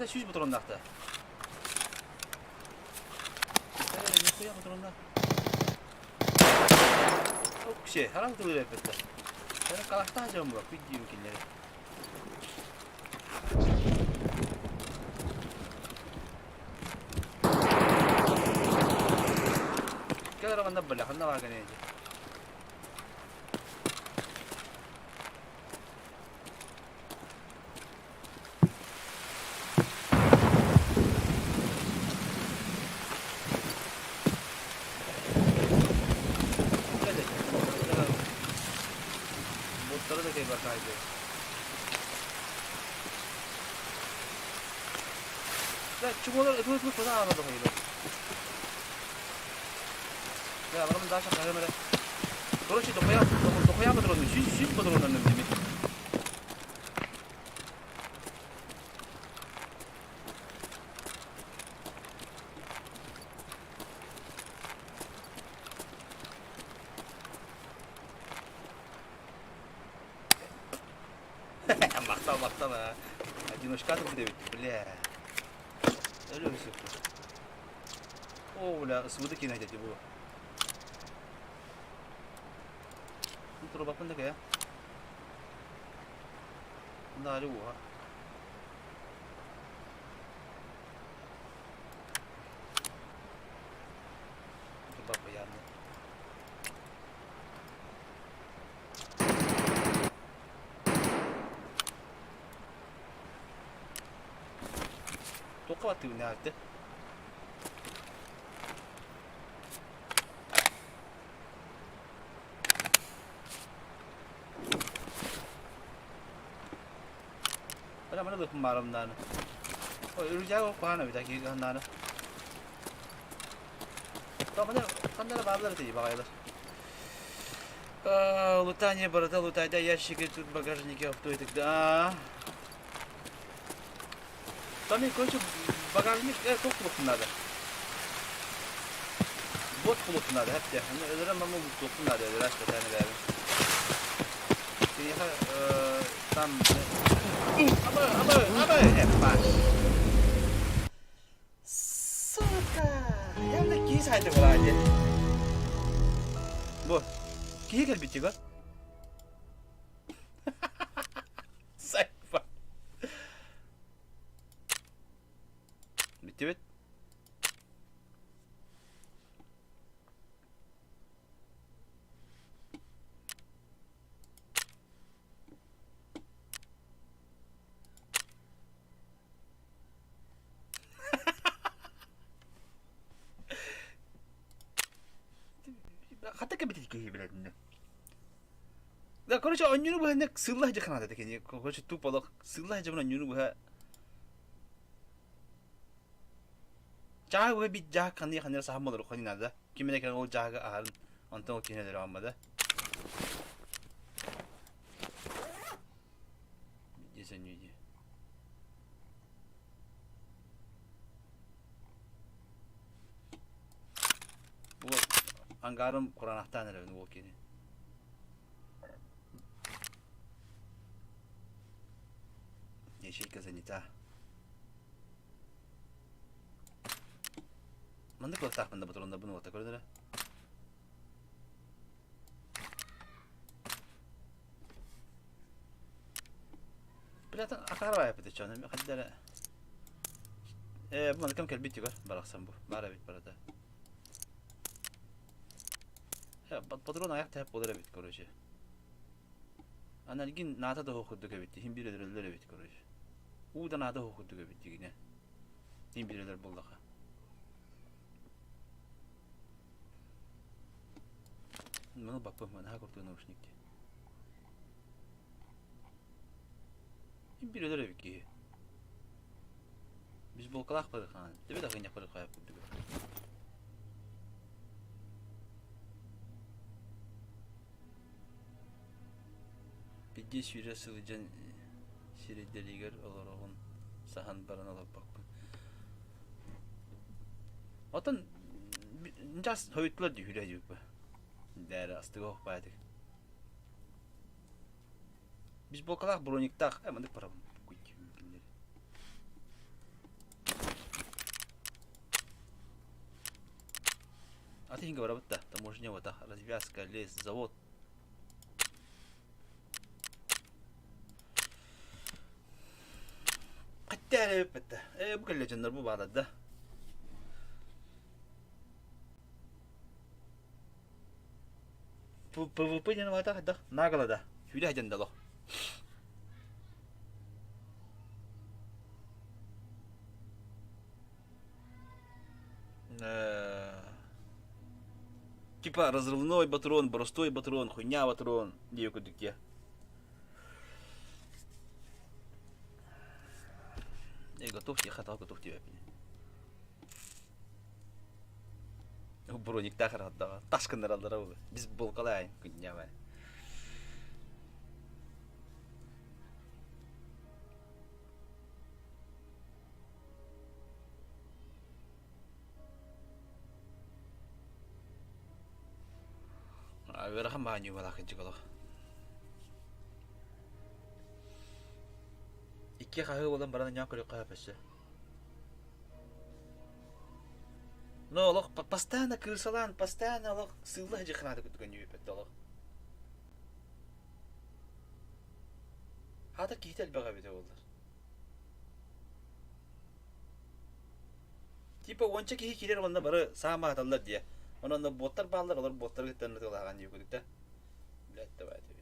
Хата 100 патроннаахта. Нихуя патроннаах. Окше, харам тылы эппеттер. Сен калахтаах дьон була, күддүүм кинилэри. Кэл романда бля, ханна баар гэнэ Боттары да кэйбэр хаайды. Да, чумолар ытыл-ытыл куда аҕалады хайылар. Да, балам Даша хаһыам эрэ. Короче, дохуя, дохуя патроны, 100 патроннарным дими. Махтал, махтал, а. Одиночка тут бля. Өлө О, бля, ысыбыты киин айтати бу. Турбаппын да кэйэ. Наары уоха. Турбаппыйаанна. Туохха баттыыбын аарты? Бля, маны лыхым баарым дааны. Ой, үрүжээг куһаана эбит киһи дааны. Маны ханна эрэ бааллар этэ баҕайылар. Лутание барыта лутайда ящики тут багажники авто и так да. Там, короче, багажник туох кулуктун надо. Бот кулуктун надо, хэпте. Өлөрө мамы туохтун надо, өлөрө аспатааны бэбин. Киниэхэ там Абы, абы, абы, эппа. Сука! Явно киһи сайты буолаа дии. Бу, киһи кэлбит тига. Сайфа. Бүттүбүт. Хата кэбитит киһи билэтиннэ. Да, короче, онньуну быһа сылла дьыханаата кини. Короче, тупо олох сылла дьыбын онньуну быһа Дьааһы быһа бит дьааһы ханыы ханыы саһан болор ханыы надо. Ким эрэ кэлэн ол дьааһыга аһарын онтон ол киһини өлөрө да. Десен дии. Бу ангарым кураанахтаан эрэбин уол кини. Ячейка занята. Маннык кылыктаахпын да ботуруоннарбын уота көрөн эрэ. Билэтин акаарбай эппит чон хадда эрэ. Э, бу маныкам кэлбит тигэр барахсан бу. Баар эбит барыта. Э, патрон аяк тэп болар эбит, короче. Анальгин наата да курдук эбит, иһин биир өлөрөллөр эбит, короче. Уу да наада курдук эбит дигине. Иһин биир өлөр буоллаха. Маны баппым, наһаа курдук наушник дии. Иһин биир өлөр эбит киһи. Бейсболкалаах барыхаан. Төбө да хынньах барыхаайа курдук. Биирдии сүүрэ сылдьан сирэйдэригэр олороҕун саһан баран олорбоккун. Оттон час хойуттулар дии хүрэ дьүппэ. Дээрэ астыга охпаатык. Бейсболкалаах брониктаах, э, маннык барабын. Хатыһыҥҥа барабыт да, таможня бата, развязка, лес, завод. Хаттаа эбиппит да. Ээ бу кэллэ дьоннор бу баалар да. ПВП диэн баата хайдах? Наголо да. Сүүлэ дьон да Типа разрывной патрон, простой патрон, хуйня патрон диye курдук дии. Э, готов тебе, хата готов тебе. Брониктаах ырааттаҕа тас гыннараллара буолуо. Біз булкалаайын күнньэҕэ. Ыарахан баанньыы буолаах кырдьык олох. Икки хаһыы буолан баран ньоон көрүөххэ сөп өссө. Но олох постоянно кырсалаан, постоянно олох сыылла сылдьыаххынаата курдук өнньүбүппэт олох. Аата киһитэ элбэх эбитэ буоллар. Типа уонча киһи киирэр уонна бары саамааталлар диэ. Онон боттар бааллар, олор боттары кытта ытыалааҕан дии курдук да. Блядь, давай тебе.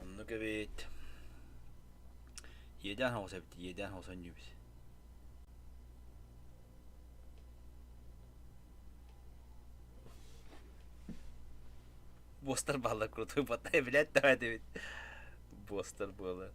Оннук эбит. Иэдээн оҕус эбит, иэдээн оҕус өнньүүбүт. Буостар бааллар крутой баттай билээт да эбит. Буостар буолар.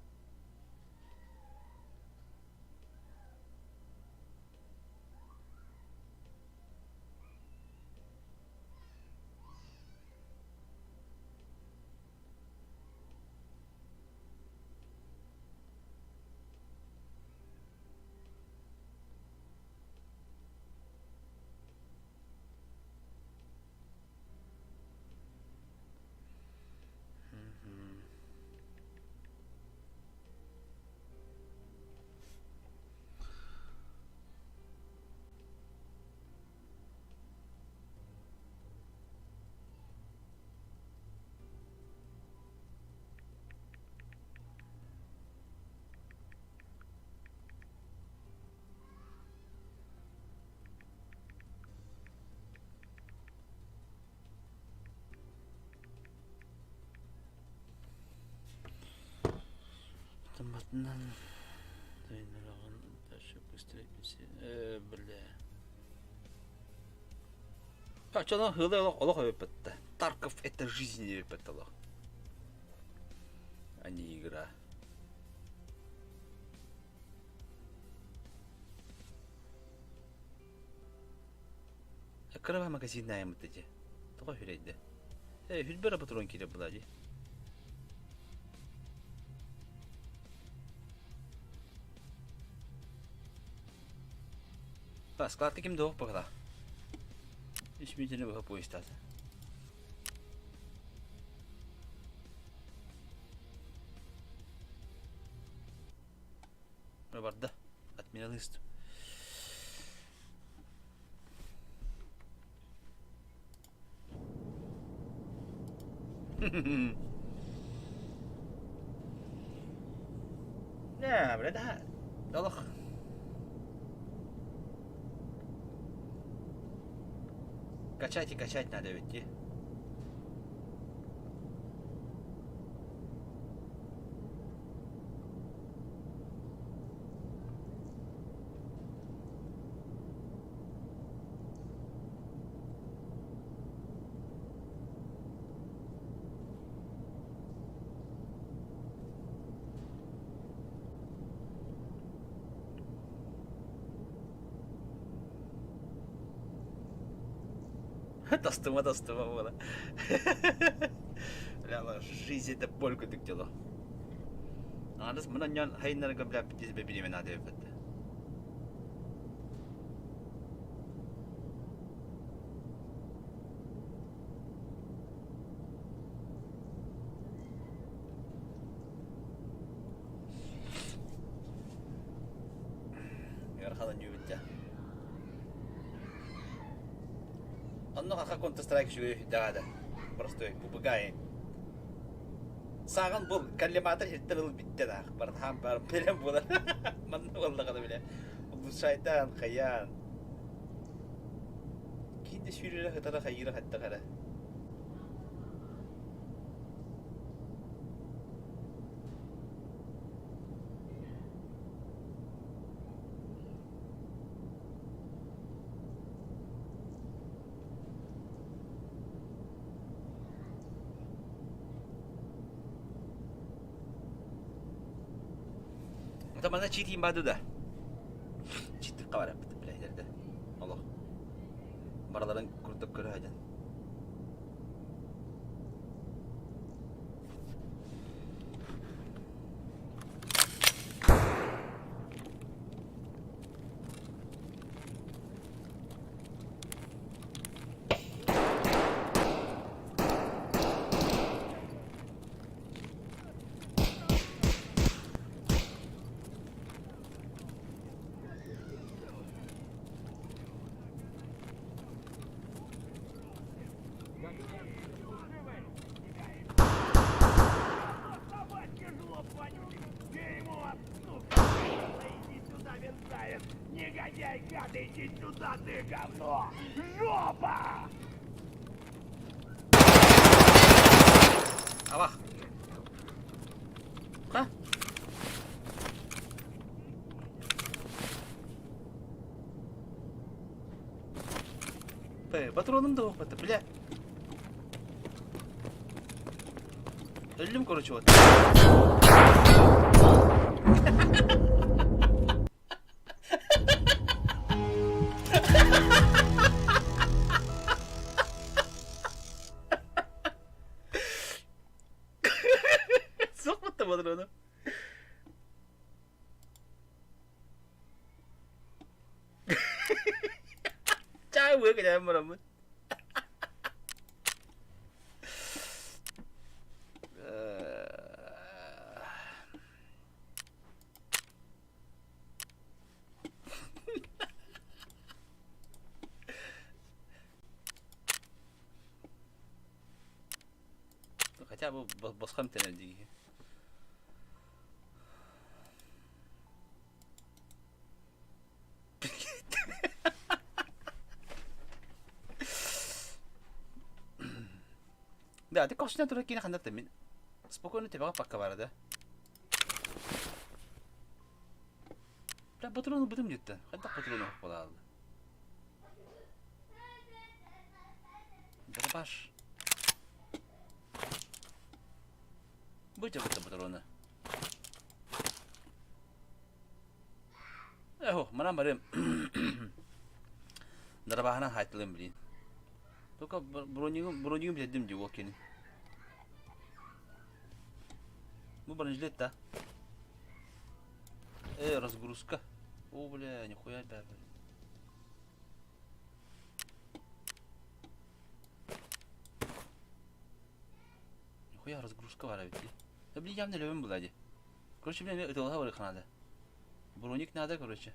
Автоматынан дальше быстрее бля. А что она олох эбиппэттэ. Тарков это жизнь эбиппэт олох. А не игра. Кыраба магазиннаайымыт дии. Тоҕо үһүрэйдэ? Э, хүлбэр патрон киирэр была дии. Складка ким да быһыла. Үс мүнүүтэни быһа поезтаата. Барда. Отмена лист. Нэ, бля, да. Олох. Качать и качать надо ведь, дии. Тастыма тастыма буола. Бля, жизнь это боль курдук дело. Аҥардас мынан ньон хайыннарга бля битис бириэмэ наада эбит. Ыарахан анньыы Онно хаха Counter-Strike үчүгэй даҕаны. Простой, попугай. Сааҕын бул, коллиматор иһиттэн ыл бүттэ даах. Барытаан бар, бэлэм буолар. Манна буоллаҕына бile. Улучшайдаан, хайаан. Киин да сүүрэрэ хытара хайыыра хайдах эрэ. Это манна чиитиин баады да. Читтикка бараппыт билэһилэрдэ. Олох. Бараларын курдук көрө сылдьан. Негодяй, гад, иди сюда, ты говно! Жопа! Абах. Ха? Патроным да охпата, бля. Өллүм, короче, вот. Сохпатта патрону. Чай выгоняем бараммын. Хотя бы босхом тэнэр Да, ты кошня тура киine ханна мин спокойно тебеҕэ пакка бара да. Бля, патрону бытым диттен. Хайдах патрону буолаалла. Дробаш. Будьте быта патроны. Эхо, манан барым. Дробаһынан хайтылым блин. Только бронигым, бронигым дедим ди ол кини. Бу бронежилет да. Разгрузка. О, бля, нихуя, бля, бля. Нихуя разгрузка бар эбит дии. Да блин, явно левым была ди. Короче, блин, ытылаха барыха надо. Броник надо, короче.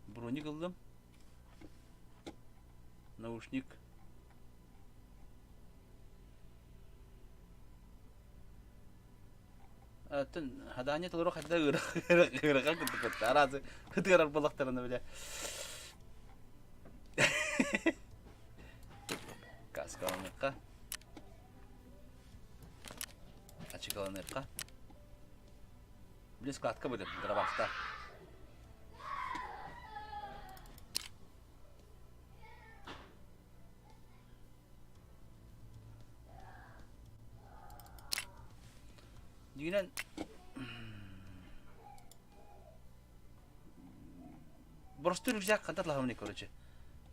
Броник ыллым. Наушник. Атын хадаанньа толору хайда ыарахан курдук араас ытыарар буоллахтарына бile каскаланыахха ачыкаланыахха Блин, складка будет дробашта. Дьиҥинэн боростуой рюкзак хантан лаһамный короче.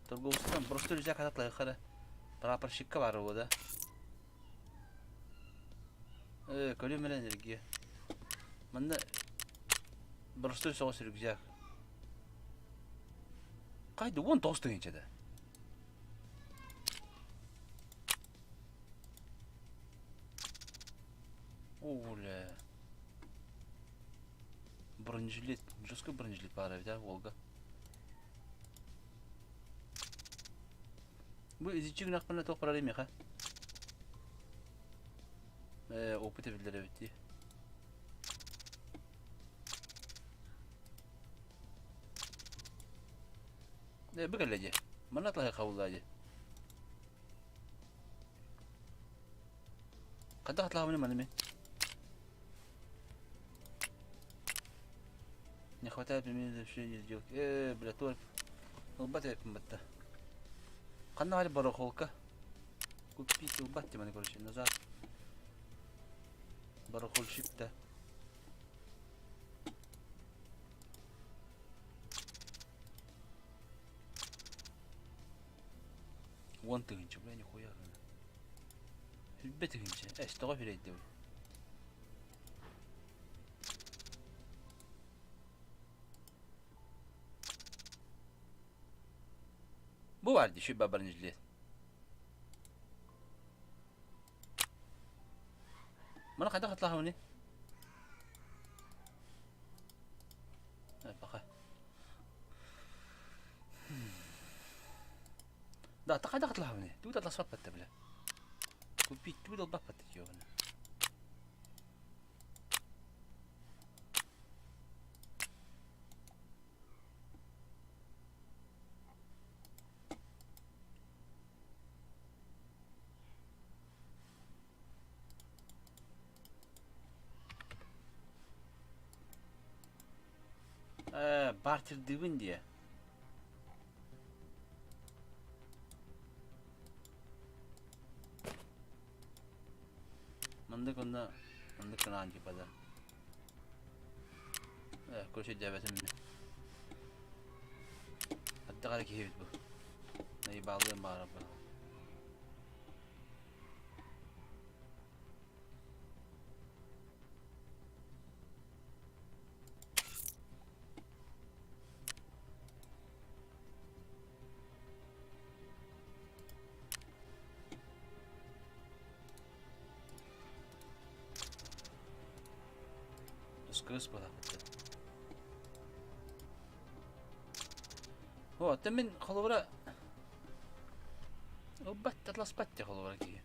Торговцтан просто рюкзак ататлайхара. Прапорщикка баар буо да. Э, көрүм эрэ энергия. Манна простой соҕус рюкзак. Хайда 19 тыһыынча да. Оля. Бронежилет, жесткий бронежилет баар эбит а, Волга. Бу изичи гынахпына туох барар миэхэ? Э, опыт эбиллэр эбит дии. Э, бу кэллэ дии. Манна атлаһы хабыллаа дии. Хайдах атлаһабыный маны мин? Не хватает мне завершения сделки. Э, бля, тур. Ылбат эппин батта. Ханна хали барахолка? Купить ылбат тиманы, короче, назад. Барахольщик да. Уон тыһыынча, бля, нихуя. Сүрбэ тыһыынча. Эс, тоҕо үрэйдэ бу? Бу бар дии, сүрбэ бронежилет. Маны хайдах атлаһабыный? Баха. Да, хайдах атлаһабыный? Тугу да атласпаппат бля. Купить тугу да ылбаппат ёбана. Э, бартердыыбын диэ. Маннык онно маннык гынаан типа да. Э, короче, дьээбэтим мин. Аттаҕа эрэ киһи эбит бу. Наебалыам баҕарабын. Кыыс буолаахпыт. О, оттон мин холобура ылбат, атласпат дии холобура киһи.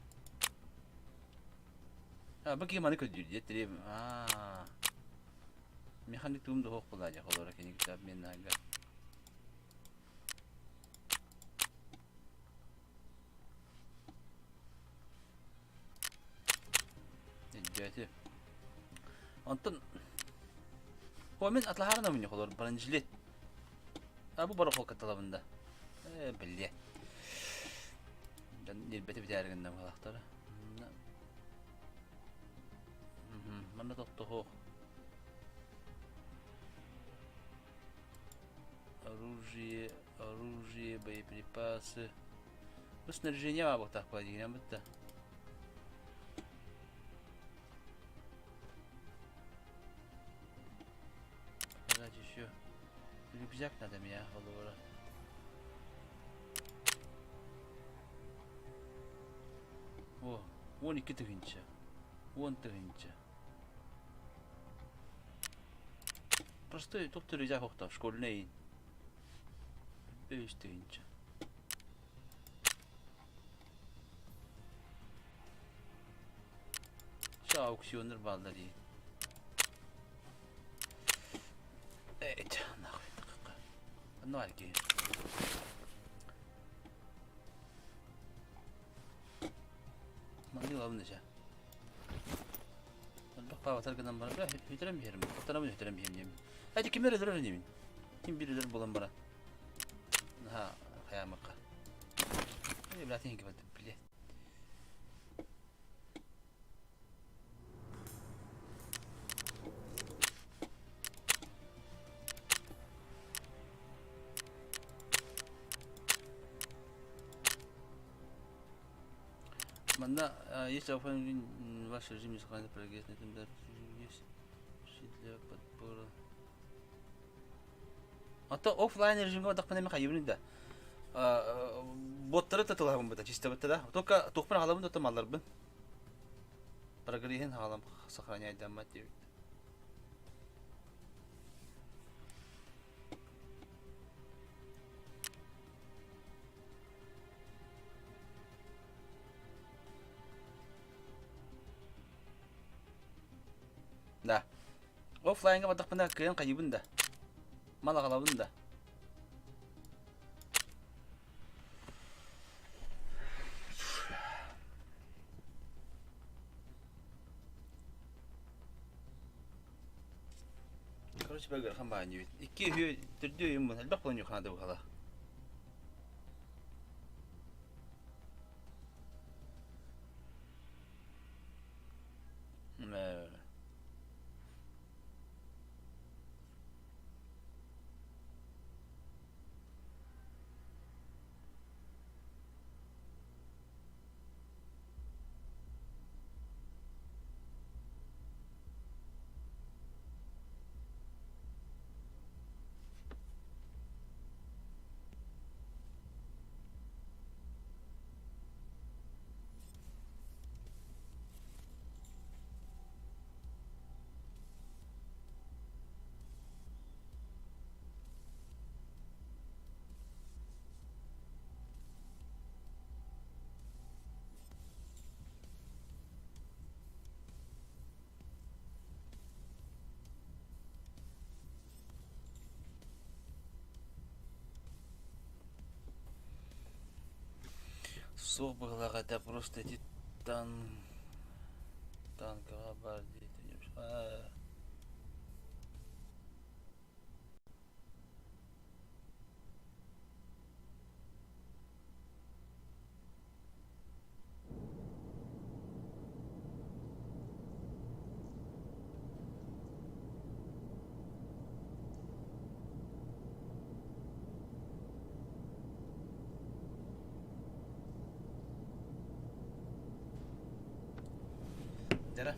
А, бу киһи маны көрдүүр дии, треб. Аа. Механик туум да суох буолаа дии холобура кини китап мен ага. Өйдөөтү. Онтон О, мин атлаһаарына мунньах олор бронежилет. А бу барахолка талабын да. Э, биллиэ. Дьон ньирбэти бүтээри гынна быһалаахтара. Манна тохтоһуох. Оружие, оружие, боеприпасы. Бу снаряжение баабыктаах диигинэн бытта. Показать еще. Рюкзак надо меня, холобура. О, 12 тыһыынча. 10 тыһыынча. Простой туох рюкзак охтоох школьный. Үс тыһыынча. Şu аукционнар бааллар дии. Эт, нахуй Онно баар киһи. Маннык ылабын дечэ. Элбэх паабатар гынан баран, бля, бүтэрэн биһэрим. Оттонобун бүтэрэн биһэм диэмин. Эти ким эрэ өлөрөр инибин. Ким биир өлөр буолан баран. Наһаа хайаамыкка. Э, бля, тиһин кибэт, блядь. Манна есть оформлен ваш режим не сохранит прогресс на этом есть для подбора. Ото офлайн режимге бардахпына эмэ хайыбын да. Боттары татылаһабын быта чисто бытта да. Только туохпун аҕалабын да малларбын. Прогреһин хаалам сохраняйдаммат диэбит. Да. Оффлайнга бардахпына кыайан хайыыбын да. Мал аҕалабын да. Короче, бөгөрхан баанньыбыт. Икки үһү төрдү өйүм бун. Элбэх буолан юхана да бухала. Суох быһыылаах этэ, просто ити тан танкаҕа баар диэтэ. Дьара.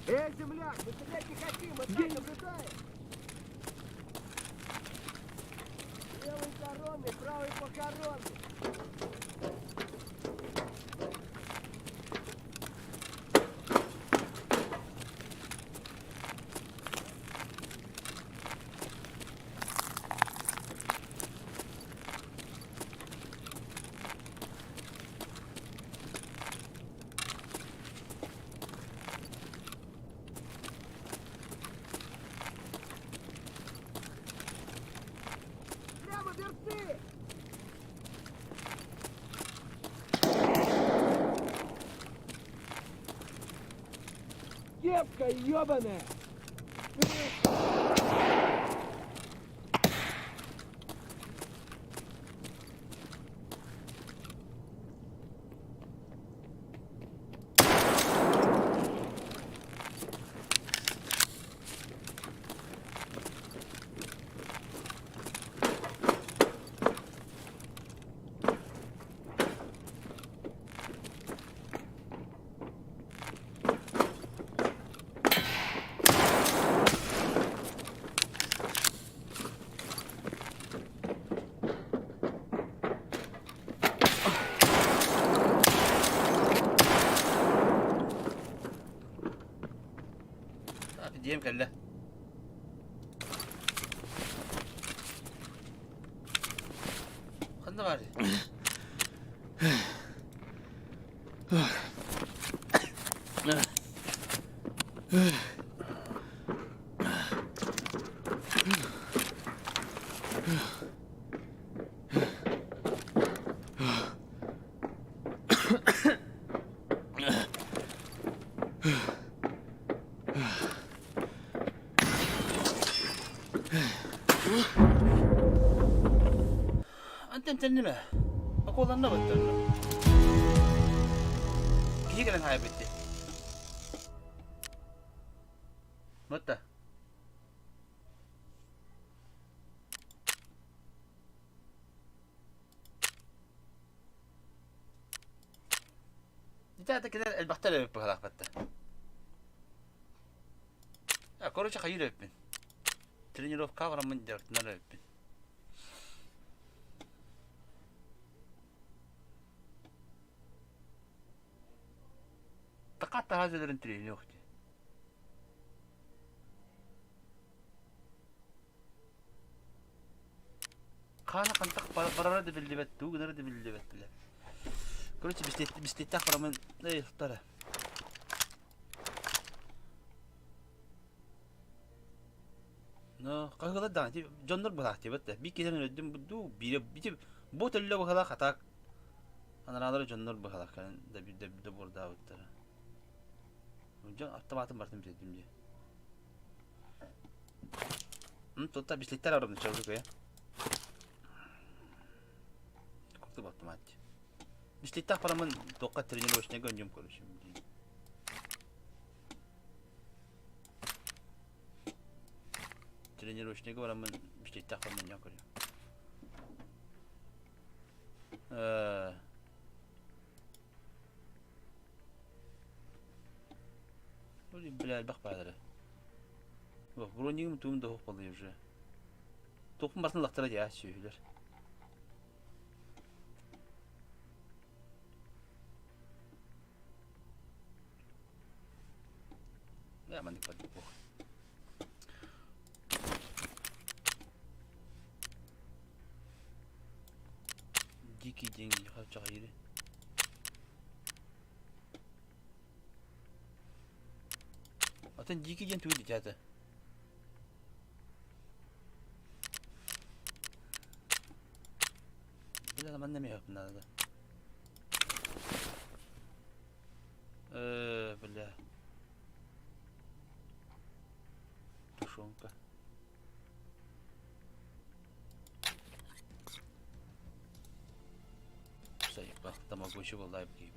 Эй, земляк, мы стрелять не хотим, мы так наблюдаем. Левый коронный, правый похоронный. Прямо берцы! Кепка ёбаная! Дьиэм кэллэ. Ханна баар? Антен тенниме. Околанна баттарна. Киһи кэлэн хаайбытты. Батта. Итаата кэлэр элбэхтэр эбит быһалаахпатта. Короче, хайыр эбиппин. Тренировка бараммын дьарыктанар эбиппин. Така таһаа өлөрөн тренер Хаана хантах барара да биллибэт, тугу гынара да биллибэт бile. Короче, бистиэттээх барамын, эй, туттара. Но хаһыалар даҕаны дьоннор быһаахтыйбат да. Биир киһи өлдүм дуу, биирэ бити бу төллө быһалаах атаак анараалары дьоннор быһалаах кэлэн да да да буордаабыттара. Дьон автоматын бартын бүтэрдим дии. Тут бислиттер арабын чалдык Куртук автомат. Бислиттах барамын тоққа тренировочный гоньем короче. Тренировочныйга бараммын бишкектэх бараммын көрүөм. Бля, элбэх баалары. Бронигым туум да суох буолла уже. Туохпун барытын ылахтара дии сүөһүлэр. Да, маннык барбыт буох. Дикий деньги хачаҕайыры. Атын дикий диэн тугу дитята? Бля, манна эмиэ надо. Бля. Тушенка. Сайыппа, тамагочи буолла бля.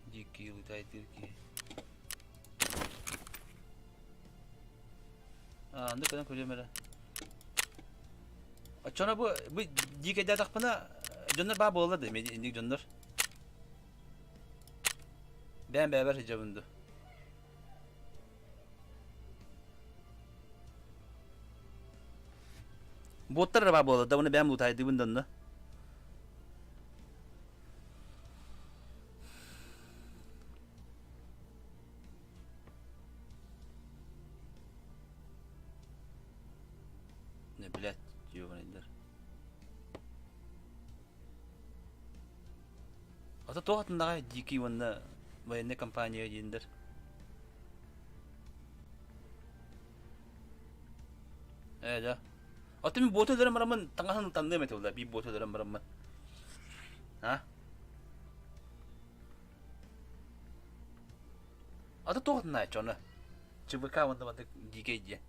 Дикий летает дырки. Аа, онно көнөн көрүөм эрэ. Оччоно бу бу дикэйдээтахпына дьоннор баа буолла да инник дьоннор. Бэйэм бэйэбэр сылдьабын дуу. Буоттар эрэ баа буолла да уонна бэйэм лутаайдыыбын да онно. Не, блядь, ёбаныйдар. Ата туох атындаҕай дикий уонна военная компания диэндэр. Ээ да. Ата мин буота өлөрөн бараммын таҥаһын таҥныам этэ буолла биир буота өлөрөн бараммын. А? Ата туох атыннааччы ону? ЧВК уонна маннык дикэй диэн.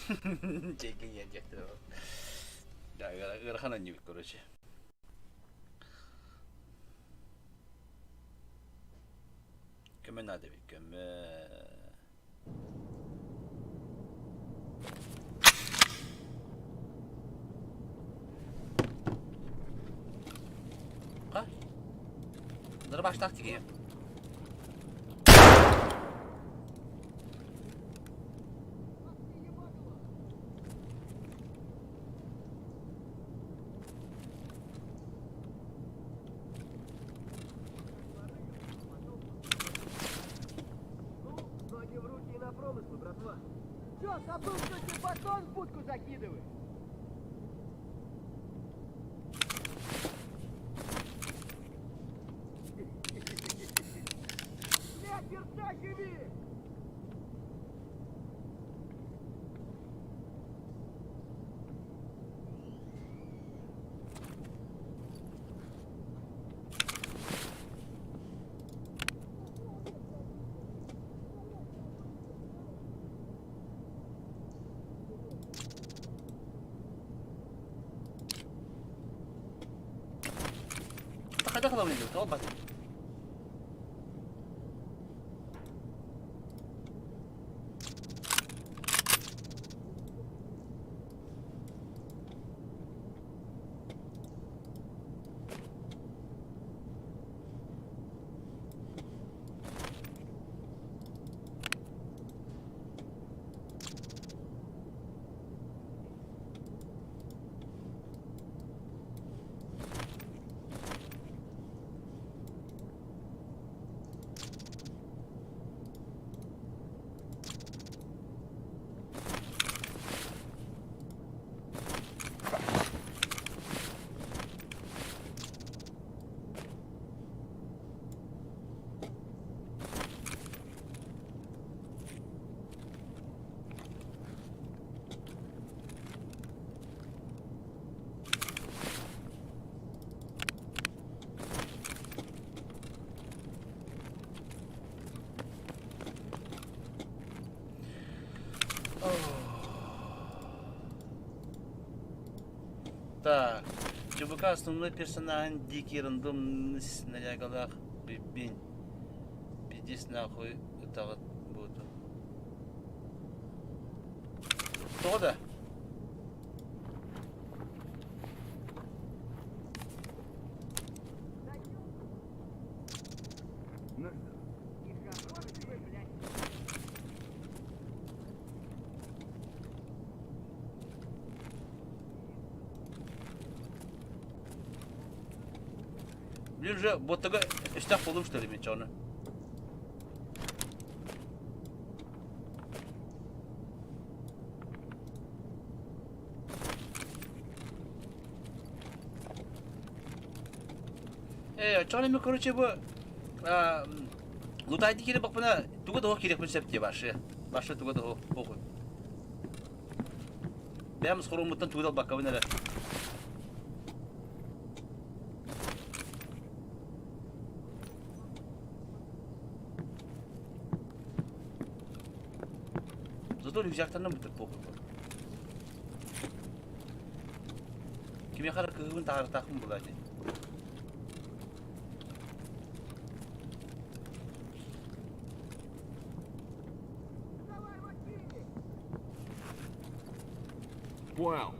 Чэйгин иэдьэхтэр ыарахан анньыбыт короче. Көмө наада эбит көмө. Ха? Bunları baştan тигиэ. Что, забыл, что тебе батон в будку закидывает? Блядь, сердца живи! Хайдах ылабын диэбит, ол батын. Так, ЧБК основной персонажын дикий рандомный снарягалаах билбин. Пиздец нахуй ытаҕыт буоту. Тоҕо да? Ну что, нехороший вы, блядь. Блин уже боттага өстөөх буолуум что ли мен чону. Э, очоҕуна мен короче бу лутайды кире бакпына туга да кириэхпин сөп дии башы. Башы туга да похуй. Бэйэм соруммуттан тугу да албаккабын эрэ. Зато рюкзактарынан бүтүр похуй. Кимиэхэ эрэ кыһыыбын таһаарытаахпын буолаа дии. Давай, мочи! Понял.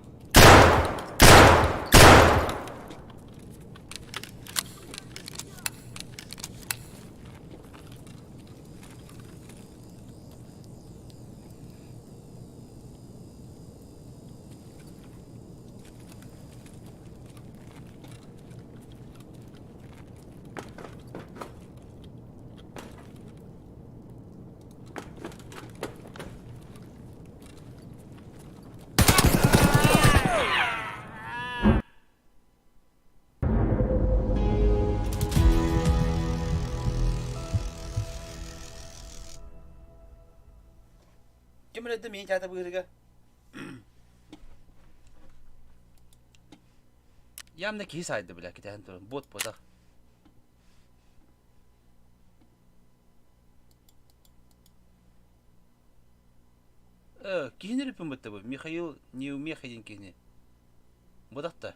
Ким эрэ миин чаата быһыырга Явно киһи саайда бля кэтэһэн туран буот буотах. Э, киһини өрүппүн бытта бу Михаил Неумеха диэн киһини. Быдах да.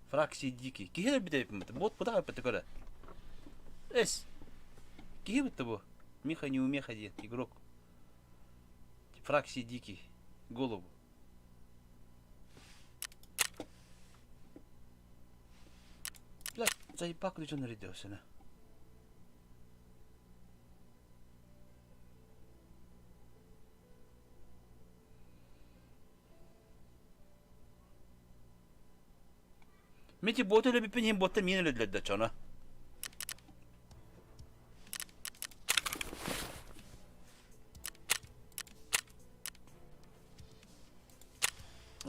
Фракции дикий. Киһи өлбүт эбиппин бытта. Буот быдах өлбүттэ көрө. Эс. Киһи бытта бу. Миха Неумеха диэн игрок. Фракции дикий. Голову. Блядь, заебак дьон эрийдэҕсинэ. Мити буота өлөбүппүн иһин буотта миин өлөдүлэр да чоно.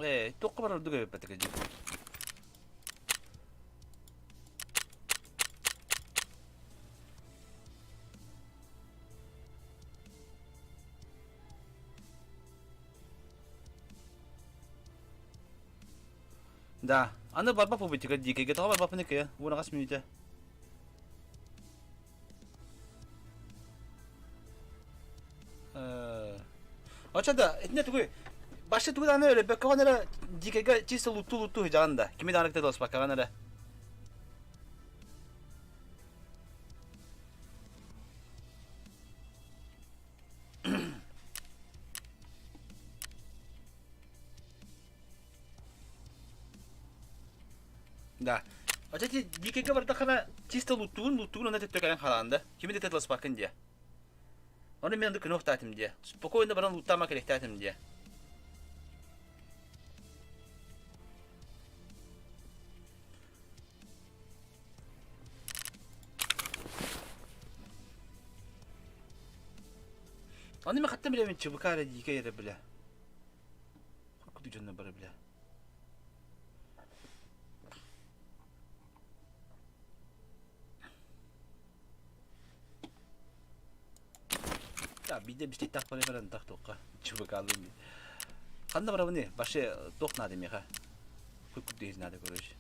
Ээ, туохха барар ордук эбиппэтик дии. Да, аны барбап публика дикэйгэ тоҕо барбаппын икки уон мүнүүтэ. Очо да, итиннэ тугуй? Башта тугу даҕаны өлөрбөккөҕүн эрэ дикэйгэ чисто луттуу-луттуу сыдьаҕын да. Кими даҕаны кытта долоспаккаҕын эрэ. Да. Очо ти дикэйгэ бардаххына чисто луттугун луттугун онно төттө кэлэн хаалаҕын да. Кими да таласпаккын диэ. Ону мен оннук күнүөхтээтим диэ. Спокойно баран луттаама кэлиэхтээтим диэ. Аны мен хаттан билэбин ЧБК эрэ дикэй эрэ билэ. Куду дьонно бары билэ. Да, биирдэ биштиктах бары баран тах туохха ЧБК-лыын дии. Ханна барабыный? Вообще туох надо миэхэ? Куй надо, короче.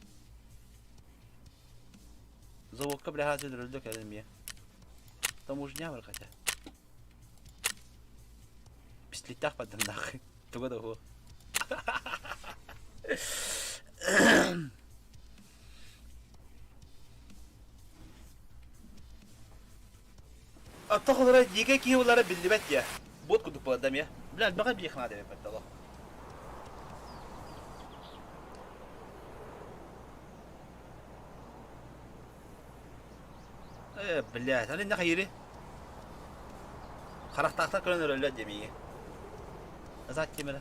Заводка бляха өлөрөлдө кэлэн миэ. Таможня бар хотя. Пистолеттаах бардым нахуй. Туга да уһу. Оттон холоро дьиикэй киһи булара биллибэт дьэ. Буот курдук буолар да эмиэ. Бля, элбэҕи биэх наада эбиппэт олох. Э, блядь, аны нахайыри. Харахтаахтар көрөн өрөллөр дии миигин. Назад тиэмэрэ.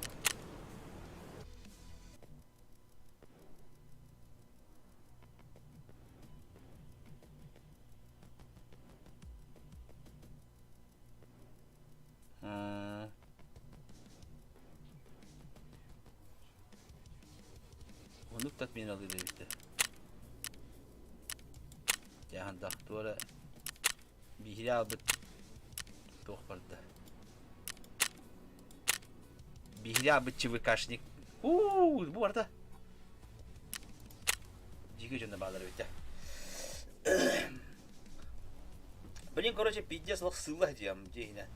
Оннук татмин алыыр эбиттэр. Дьаһандах туора биһири аалбыт туох барда. Биһири аалбыт ЧВКшник. Уу, бу барда. Дьиги дьоно баалар эбит Блин, короче, пиздец, лох сыла диям, дьиэһинэ.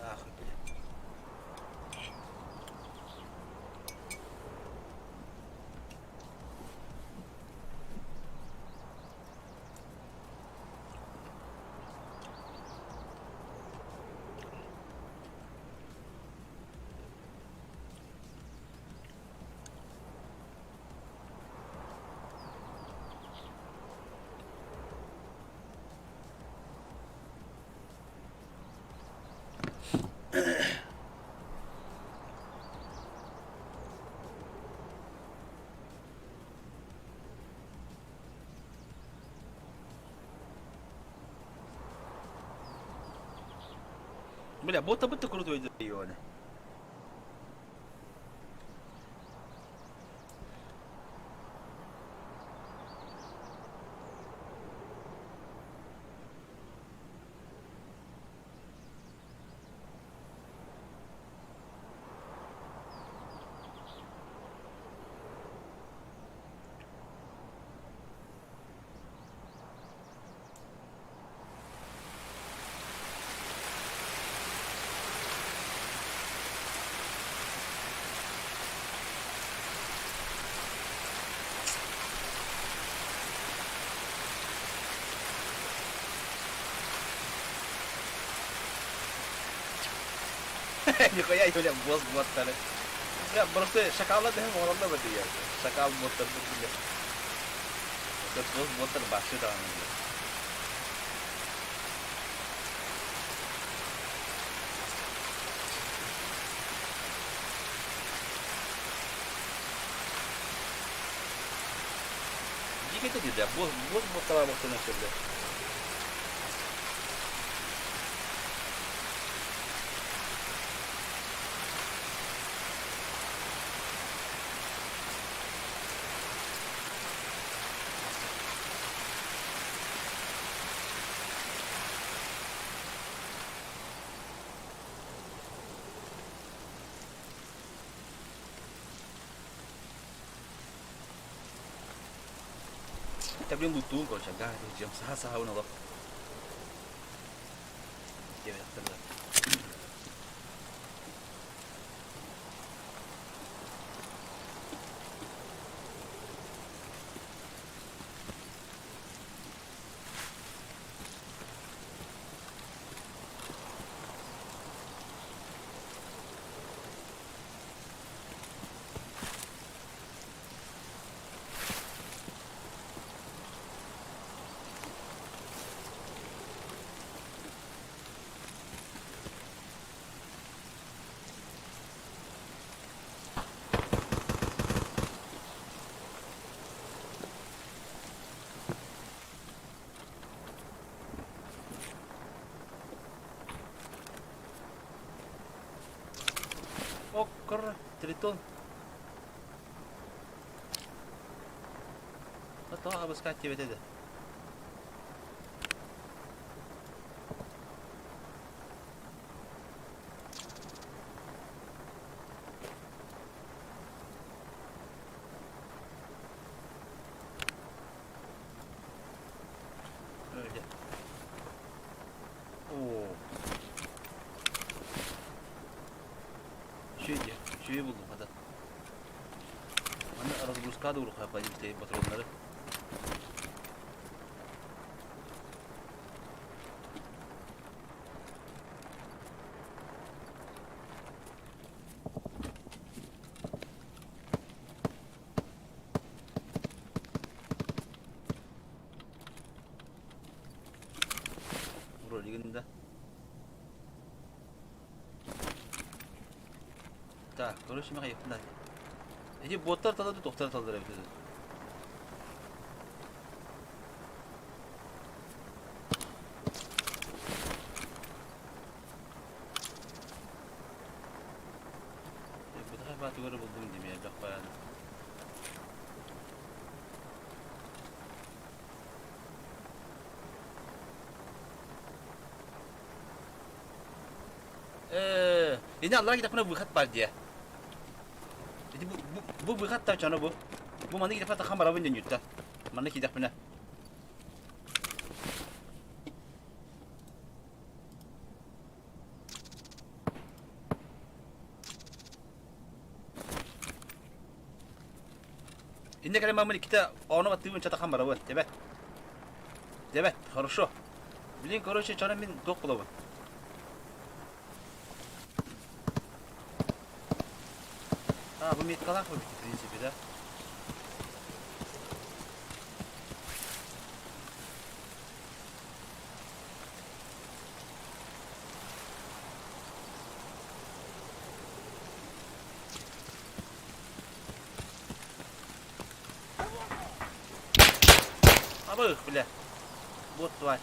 Нахуй, блин. Бля, будто бы ты крутой даёны. Нихуя бля, босс боттары. Бля, просто шакалла дэһэн оҥороллор бадыйа. Шакал боттар бля. Это босс боттар башы даҕаны бля. Дикий это бля, босс, босс боттара боттан бля. Блин, лутуун, короче, ага, жем саха сахабын олох. Диэбэтэхтэр Оккор, тритон. Тоҕо абыскаат диэбэтэ да. Öyle. Oo. Şey diye, şeyi buldum hadi. Манна разгрузка да уруха işte патроннары. Ролигин да. Так, короче, мага yakında. Эти боттар талады, тоқтар талдыр эбит. Бытахай баатыгары булдум демeye бак баяны. Э, ини аллара китэхпинэ выход бар диэ. Ити бу, бу, бу выход та чоно бу. Бу манна китэхпинэ тахан барабын диэн юрта. Манна китэхпинэ. Инне кэлэн мамын иккитэ ону баттыыбын чатахан барабын. Дебет. Дебет, хорошо. Блин, короче, чоно мин туох булабын. А, бу меткалаах бу в принципе, да? Абых, бля. Вот тварь.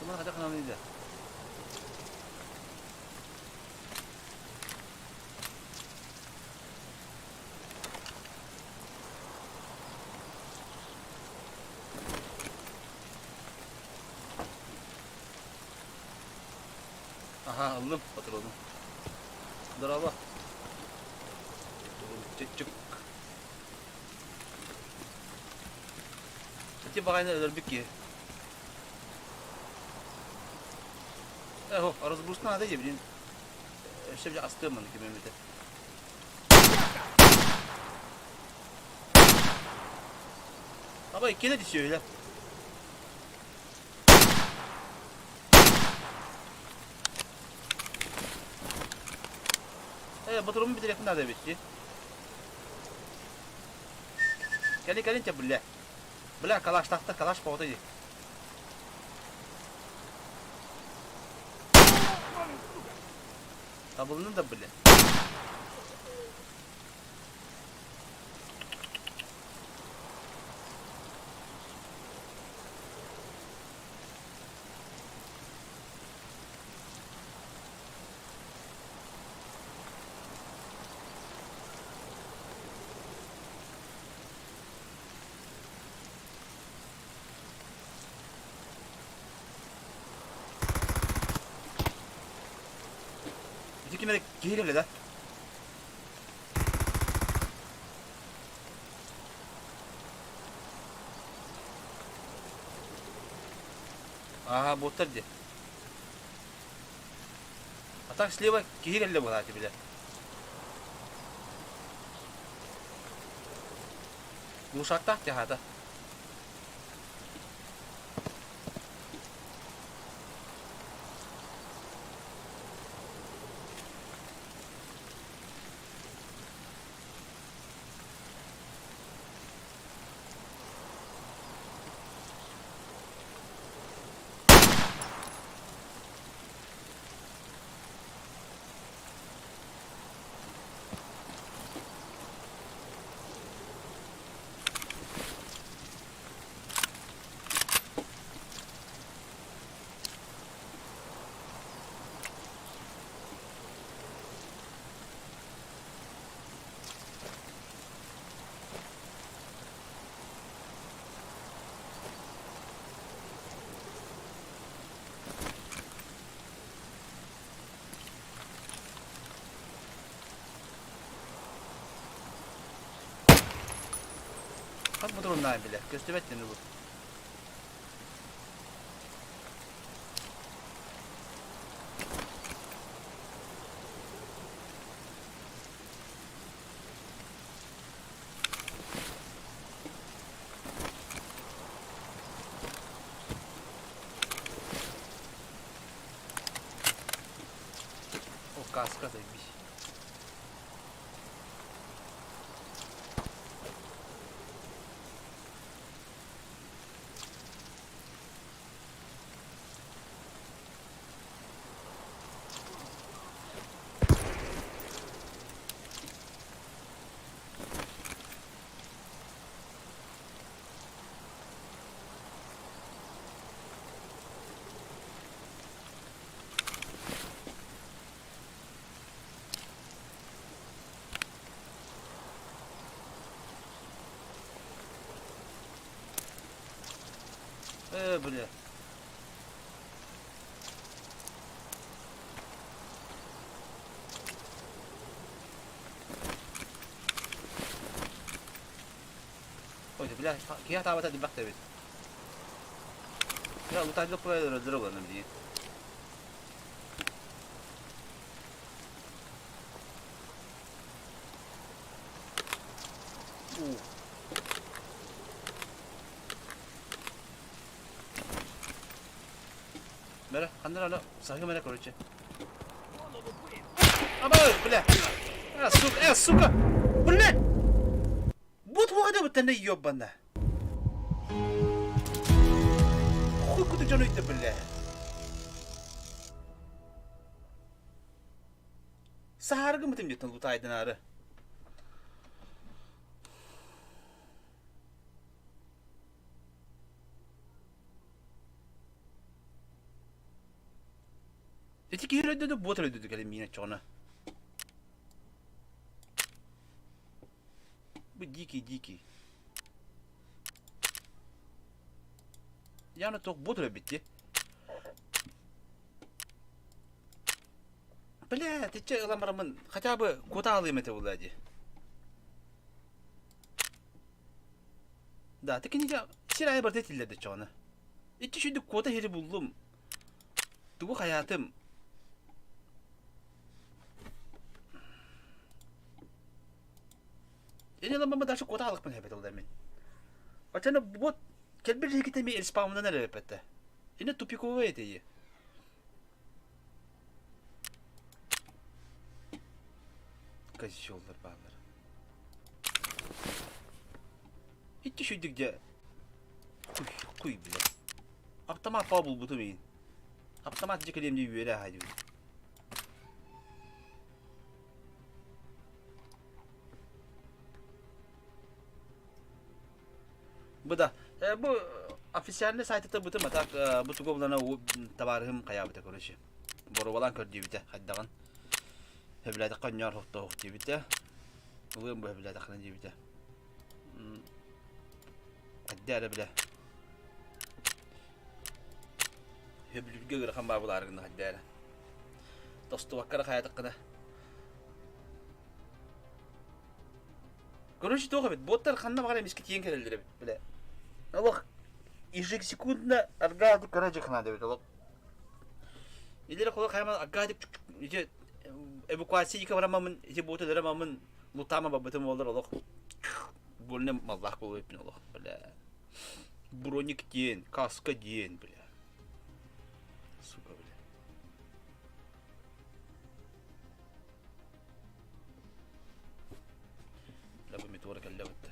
Туман хайдах гынамый да? Аха, ыллым патрону. Здорово. Чик-чик. Ити баҕайыны өлөрбүт киһи. Эхо, разгрузка надо дии, блин. Өссө бile астыам маны ким эмитэ. Аба иккиэнэ түсүөлэ. Э, ботурумун бүтэриэхпин наада эбит дии. Кэлин кэлин те бля. Бля, калаш тахта, калаш поҕото дии. Табылынын да бля. Ити ким эрэ киһи кэллэ да? Ааһа, буоттар дии. А так слева киһи кэллэ буолааччы бile. Глушактаах тяхата. Хас ботуруоннаах билэр, көстүбэт дьону бу. О, каска заебись. Э, бля. Ой, бля, киһи атаабата дибэх да эбит. Бля, лутайдык куя өлдөрө буолан билигин. Уу. Бэрэ, ханна эрэ саһыам эрэ короче. Абай, бля! Э, сука, э, сука! Блядь! Вот вода вот она ебана. Хуй куда дьону это, бля. Саһаргы мытым диэтин лутайдын ары. Ити киһи өлөйдөдө, буот өлөйдөдө кэлин миин оччоҕуна. Бу дикий дикий. Яны туох буот өлөйбүт дии. Бля, тиччэ ылан бараммын хотя бы куота алыым этэ буолла дии. Да, ты кинигэ сир аайы барыта этиллэр чоҕуна. Иччи сүдүк куота иһири буллум. Тугу хайаатым? Ини ламмама даже куота алыкпын хэбэт ол мин. Оччоно вот кэлбир иһиките ми респауннан эрэ эппэтэ. Ини тупиковый этии. Козеллар бааллар. Иччи шүйдүк дьэ. Куй, куй, блядь. Автомат паа булбутум иин. Автомат дьэ кэлиэм дии үөрэ аһа дии. Бу да, бу официальный сайтыта бытым, а так бу тугу булана табаарыһым хайаабыта, короче. Боруобалаан көрдүүбүтэ хайдаҕын. Сөбүлээтэххэ онньоор хохтоох диэбитэ. Ылыам бу сөбүлээтэххинэ диэбитэ. Хайда эрэ билэ. Сөбүлүүргэ ыарахан баа булаары гына хайда эрэ. Тостубакка эрэ хайатаххына. Короче, туох эбит, боттар ханна баҕар эмискэ тиийэн кэлэллэр эбит, бile. Олох ежесекундно аргаадык короче надо эбит олох. Илери холо хайма аргаадык ити эвакуация ика барамамын ити боты өлөрөмамын лутаама бабытым олор олох больно маллаах буолуоппун олох бля. Броник диэн, каска диэн, бля. Сука, бля. Бу метеор кэллэ бытта.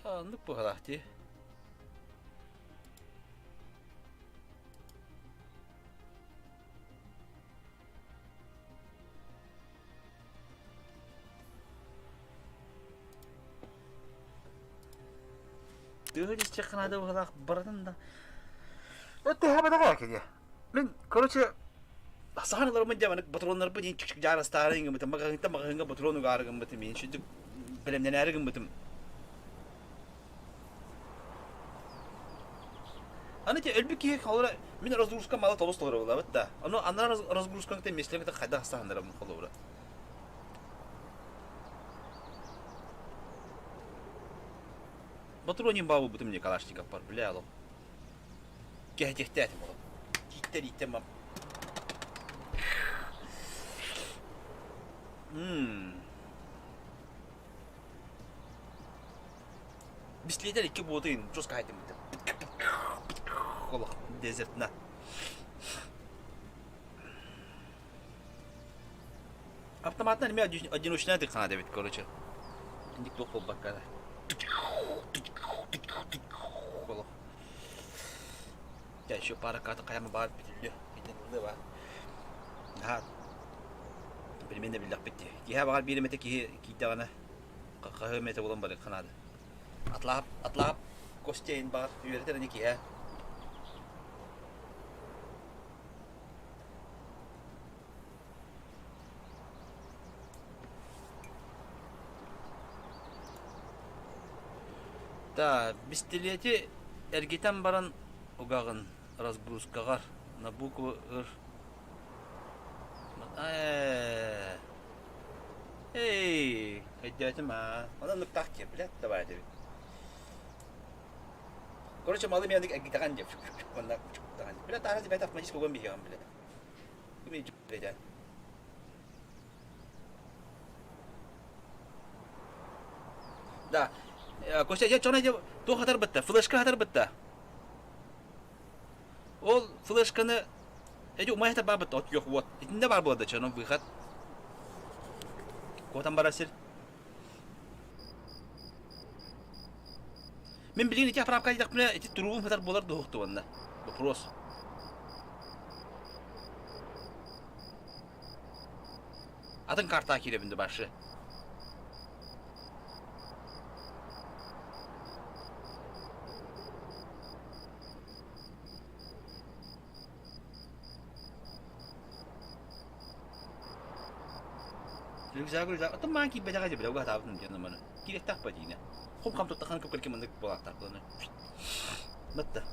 Оннук быһалаах дии. Тыаһын истиэххэ наада быһыылаах барытын да. Өттөһөөбөтөҕө кини. Мин, короче, сахан ыларымын дьэ маннык патроннарбын иин чик-чик дьаарастаары гыммытым, маҕаһыынтан маҕаһыыҥҥа патрон угаары гыммытым, иин сүдүк бэлэмнэнээри гыммытым. Аны те өлбүт киһи холобура мин разгрузка мала тобус толоруллабыт да. Ону анараа разгрузканы те миэстэлэргэ хайдах астаһыннарабын холобура. Патронин баа булбутум мне Калашников бар, бля, алып. Кэһэтиэхтээтим олох. Тииттэр ииттэн бам. Мм. Бистилиэтэр икки буотуйун жестко хайдыммыта. Олох дезертна. Автоматынан эмиэ одиночная дыхана эбит, короче. Инник туох буолбакка. Олох. Я еще пара карта хайама баар бүтүллү. Итин бар. Наһаа билимин биллэхпит дии. Киһи баҕар биир эмэтэ киһи киирдэҕинэ хаһыы эмэтэ буолан барыахха наада. Атлаап, атлаап Костя баҕар үөрэтэр ини киһи. Да, бистилиэти эргитэн баран угаҕын разгрузкаҕар на букву ыр Ээ, эй, өйдөөтүм аа. Онон нуктаах диэ, блядь, давай диэбит. Короче, малы миэник эргитэҕин диэ, уонна Бля, таара бэт автоматически уган биһиэҕин, бля. Кими блядь. Да. Костя, я чона туох хатар бытта, флешка хатар бытта. Ол флешканы эти умайта бабыт от yok вот. Итинде бар болады чоно выход. Куотан барар сир. Мин билигин ити оправка диэтэхпинэ ити туругум сытар буолар дуоһуктубанна. Вопрос. Атын картаға киирэбин да башы. Рюкзак, рюкзак. Атын маан киирбэтэҕэ дии, бile угаатаабытым диэн маны. Киириэхтээх ба диинэ. Хум-хам туттаххына көп маннык буолаахтаах буоланы. Батта.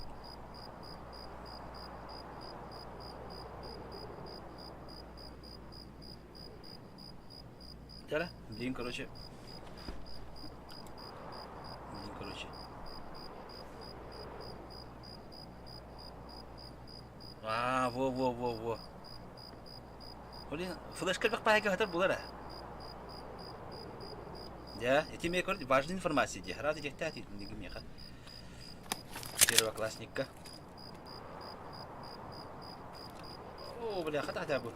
Чара, блин, короче. Блин, короче. А, во, во, во, во. Блин, флешка элбэх паайга хатар булар ээ. Дьэ, ити эмиэ көр, важная информация дии. Рада диэхтээх итинниги миэхэ. Первоклассникка. О, бля, хата бу.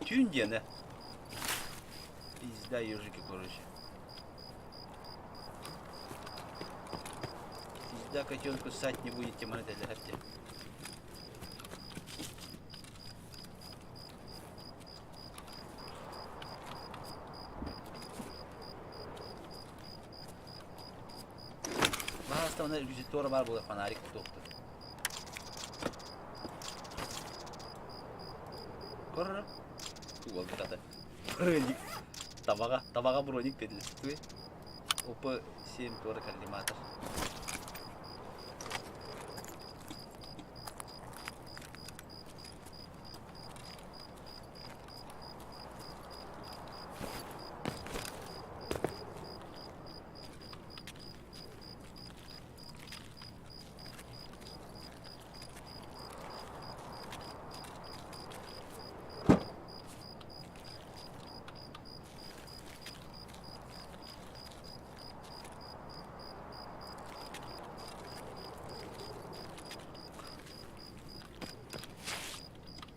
Түүн диэн, э. Пизда ежики, короче. Пизда котенку ссать не будете, мы это для Баһаалыста манна регизитора баар буолар фонарик туохтур. Көрөр. Уолбут ата. Броник. Табаҕа, табаҕа броник дедилистуй. ОП-7 туора коллиматор.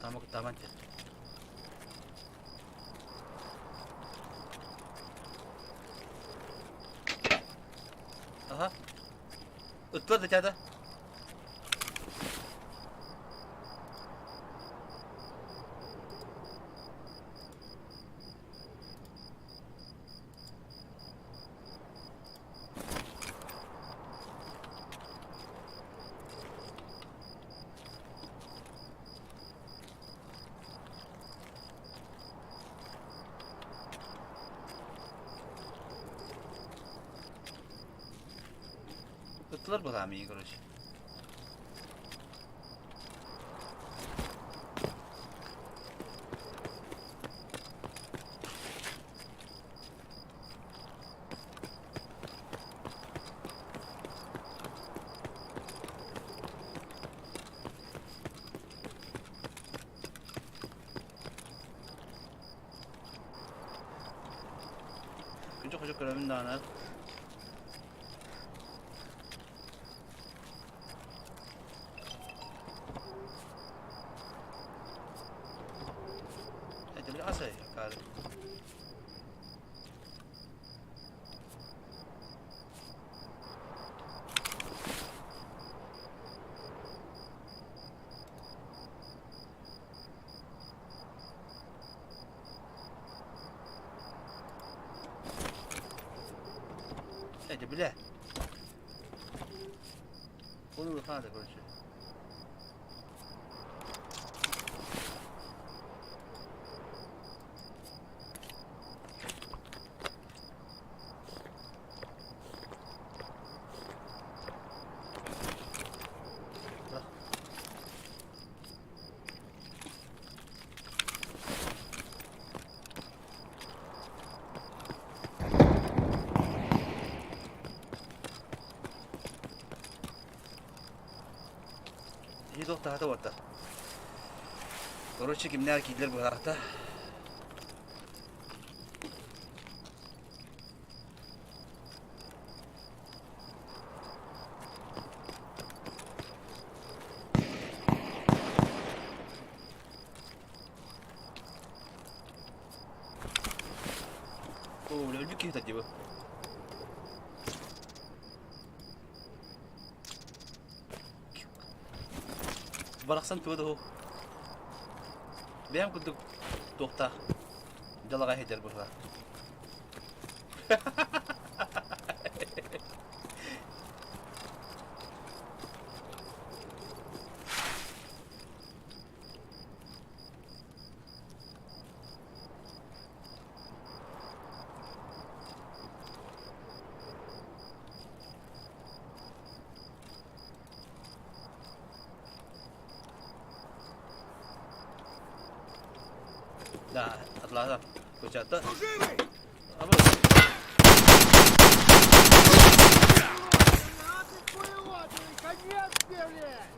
Тамак таман Аха. Ыттылар да тята. Ыттылар быһаамыйы короче. Күнчө-хочо көрөбүн даҕаны. Этили асай, акаары. Эти, бля. Оны надо, короче. Киһи туох таһата уорта. Короче, кимнээх киирдилэр быһаарта. Оо, өлбүт киһи дии бу. Барахсан туга да суох. Бэйэм курдук туохтаах дьалаҕай сылдьар быһыылаах. Да, атлаата. Кучата. Конец тебе, блядь!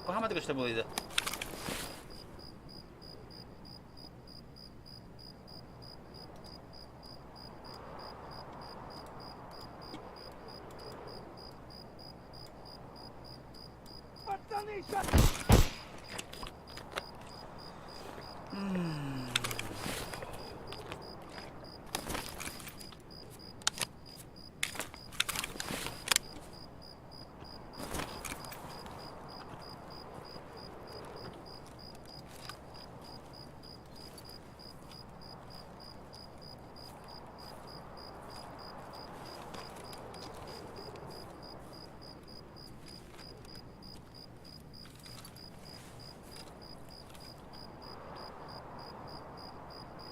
Куһааматык көстө буолуйда. Пацаны, сейчас!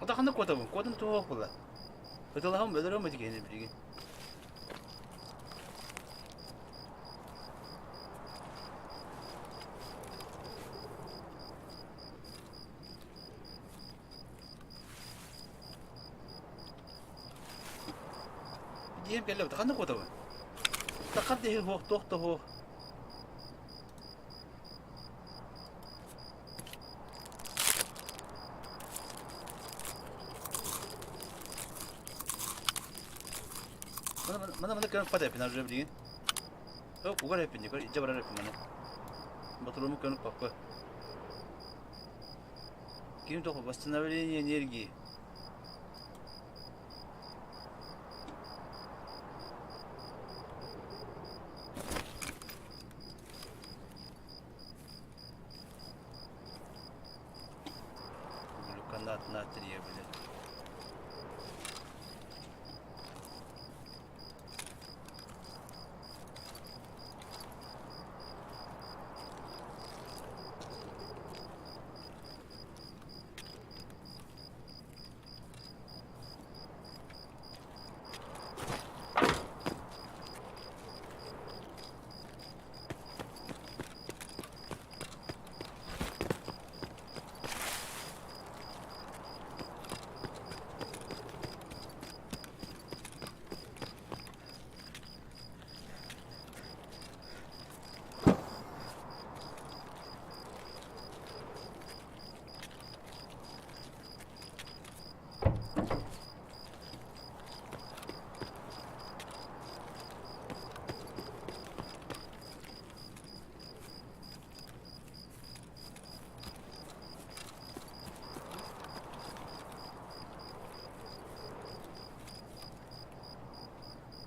Ота ханна куотабын? Куотан туох була? Ытылаһым өлөрөм ити киһини билигин. Диэм кэллэ ханна куотабын? Тахар диһи хуох туох да хуох. Мана мана көнө пата эпин аржы билигин. Ök угар эпин дикор иче барар эпин мана. Батырымы көнүк папка. Ким тоқу восстановление энергии. Глюконат натрия, блядь.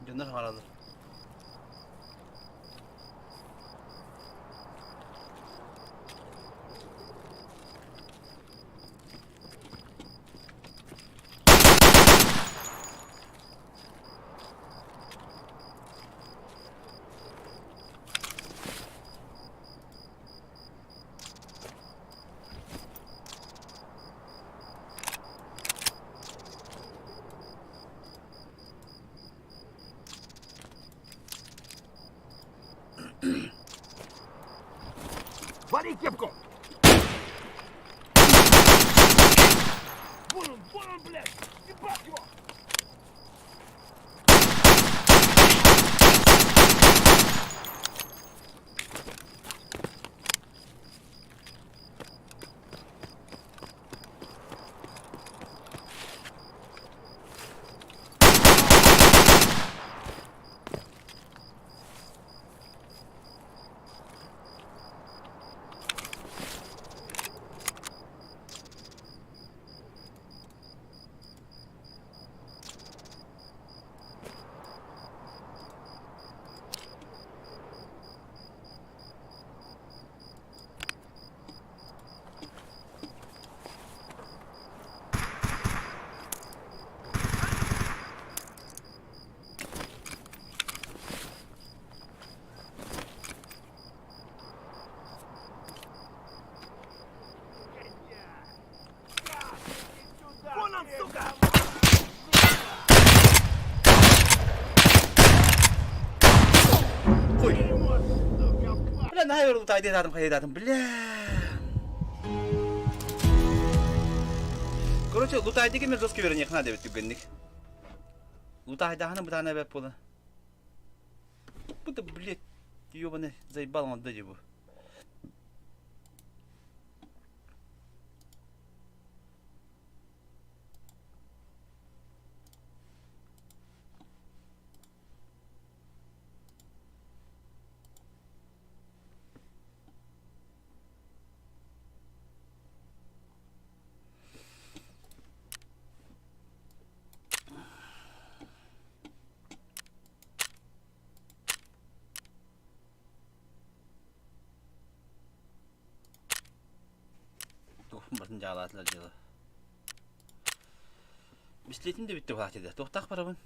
Дьоннор хаалалар. Вали кепку! Вон он, вон он, блядь! Ебать его! Вон он, сука! Хуй. Бля, наһаа өр хайдатым, бля. Короче, лутайдыгы мен жестко вернее надо ведь түгенник. Лутайдаханы бытана бәп була. Будто, блядь, ёбаный заебал он дадибу. дьаалаатылар дьыала. Бистилиэтим да бүттэ баатыда. Туохтаах барабын?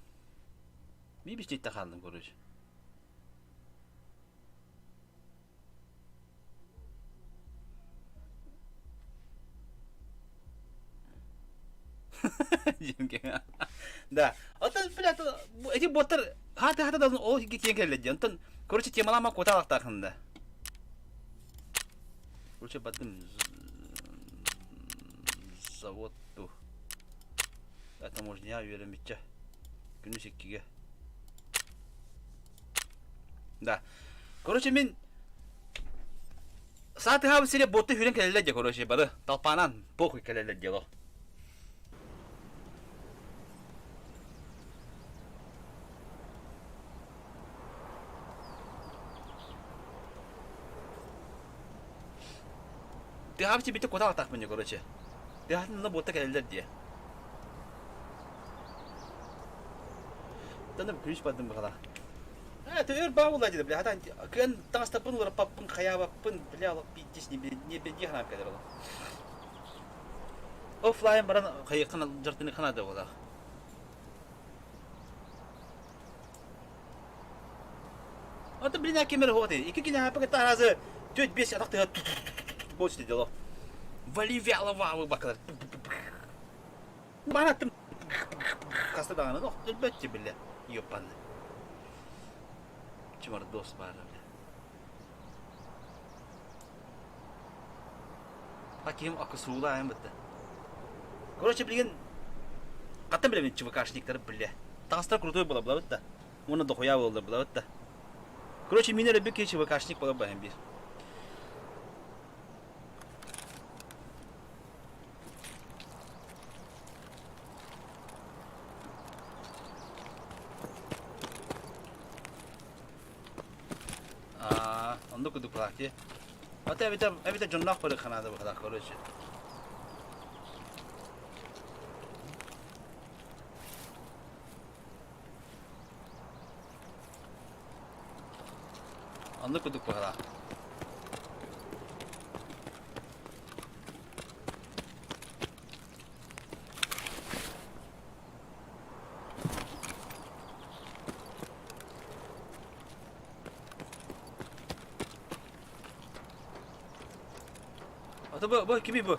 Биир бистилиэттэ хааллым короче. Да. Оттон, блядь, эти боттар хата-хата да ол тиийэн кэллэ дии. Онтон, короче, темалаама куотаалахтаахын да. Короче, баттым завод ту. Таможня үөрэммиччэ. Күнүс иккигэ. Да. Короче, мин саатыһаабыт сире ботту хүрэн кэлэллэр дьэ, короче, бары толпанан похуй кэлэллэр дело. Тыаһаабыт сирбитэ куотаҕатаахпын дьэ, короче. Тыаһатын онно буотта кэлэллэр дии. Таны күлүс бардым быһалаах. Э, төөр баа буолла дии, бля, хата кыан таҥастаппын уларыппаппын, хайаабаппын, бля, олох пиздец, не не бедди ханаам кэлэр олох. Оффлайн баран хайыаххын дьартыныххын наада буолаах. Ата блин кемер хоти. Ики кине хапа кытта аразы төрт бес атах тыга больше дело. Вали вялова бакалар. Бараттым хаста даҕаны ох өлбөттү бile ёппанны. Чымардос баара бile. Хаким акысуула айан бытта. Короче, билигин хаттан билэбин ЧВКшниктары биле. Таҥастар крутой буола булабыт да. Уонна дохуя буоллар булабыт да. Короче, мин эрэ киһи ЧВКшник буола баһан биир. Аа, оннук курдук буолаахтыы. Ата эбэтэр эбэтэр дьонноох барыахха наада быһалаах короче. Оннук курдук быһалаах. А то бу, бу кими бу?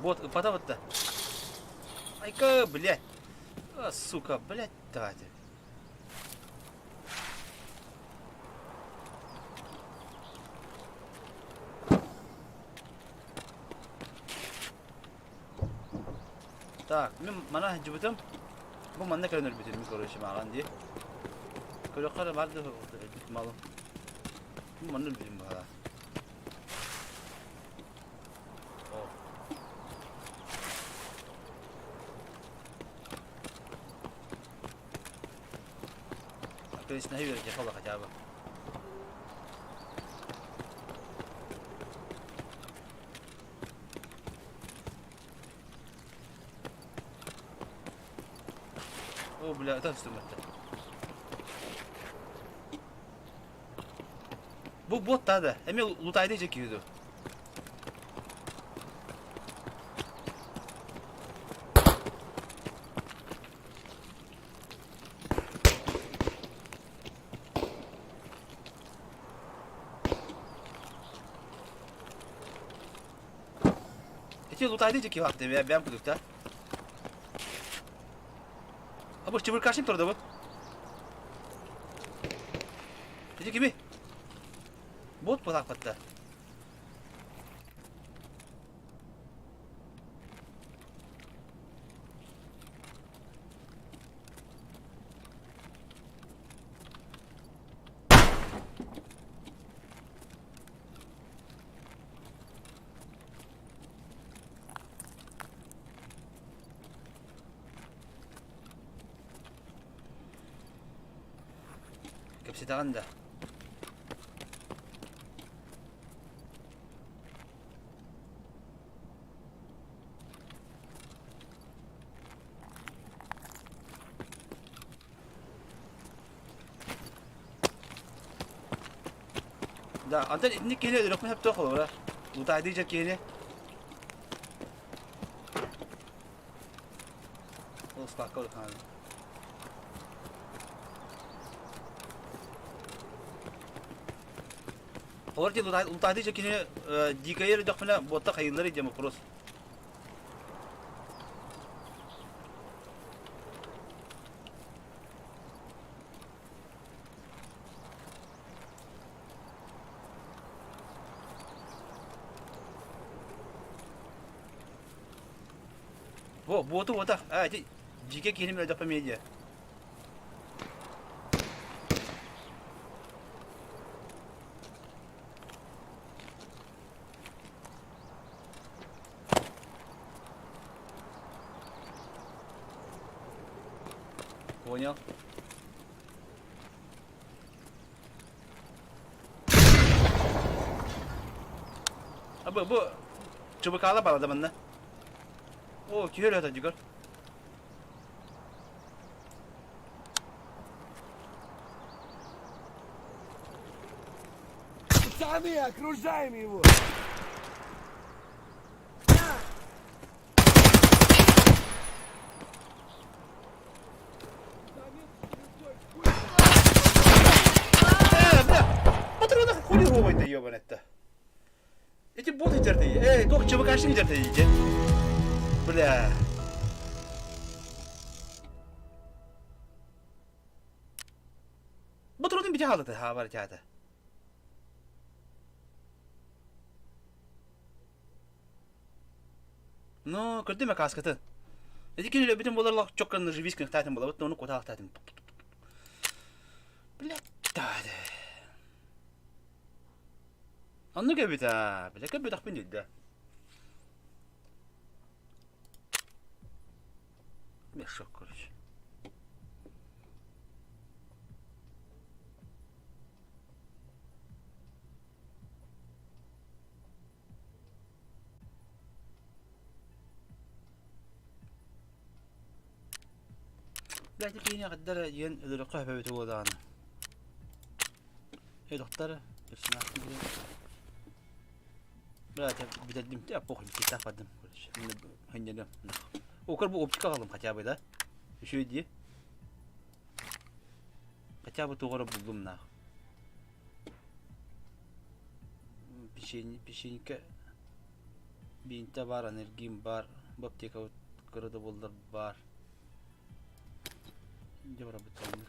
Вот, ыппата бытта. Айка, блядь. А, сука, блядь, давайте. Так, мин мана сылдьыбытым. Бу манна кэлэн өлбүтүм, короче, мааҕан дии. Көрүөххэ эрэ баар да өлбүт малым. Бу манна өлбүтүм баҕалаах. О. То есть наверное, хола хотя бы. О, бля, это үстүммэттэ. Бу бот да, эми лутайды же киһи Ити лутайды же киһи бэйэм бэйэм кудук да. А бу чебуркашник турда бу. Ити кими? Бот буолаахпатта. Кэпсэтэҕин да? Да, антон итинник киһини өлөрөхпүн сөптөөх холобура. Утаайдыы дьэр киһини. Ол ыскаакка барыахха Олор диэн лутаатыы дьэ кини дикая эрдэхпинэ буотта хайыыллар диэн вопрос. Во, буоту буота. А, ити дьиикэ киһини мөлдөппө медиа. Понял. А бу, бу ЧБК-ла балада манна. О, киһи өлөтө дьигэр. Пацаны, окружаем его! Э, бля, патрона хули ровай-то, ебаный-то. Эти боты дерты. Эй, туох ЧВКшник дерты, иди. Бля. Патронын бите хаалыты, хаабар теата. Ну, көрдүм каскатын. Эти кинилер бүтүн болар чоккан наживись кынахтаатын болабыт, ону кутаахтаатын. Бля, Оннук эбит аа, бile көрбөтөхпүн дии Мешок, короче. Бля, киһини хаддара диэн өлөрөххө сөбөбүт уодаҕына. Эй, доктор, персонаж Бля, бүтэрдим, а похуй, так бардым, короче. Хынньаным. Окор бу оптика алым хотя бы, да? Еще иди. Хотя бы тугара булдум нах. Печенье, печенька. Бинтэ бар, анергин бар, бу аптека кыра да буоллар бар. Дьэ барабыт оннук.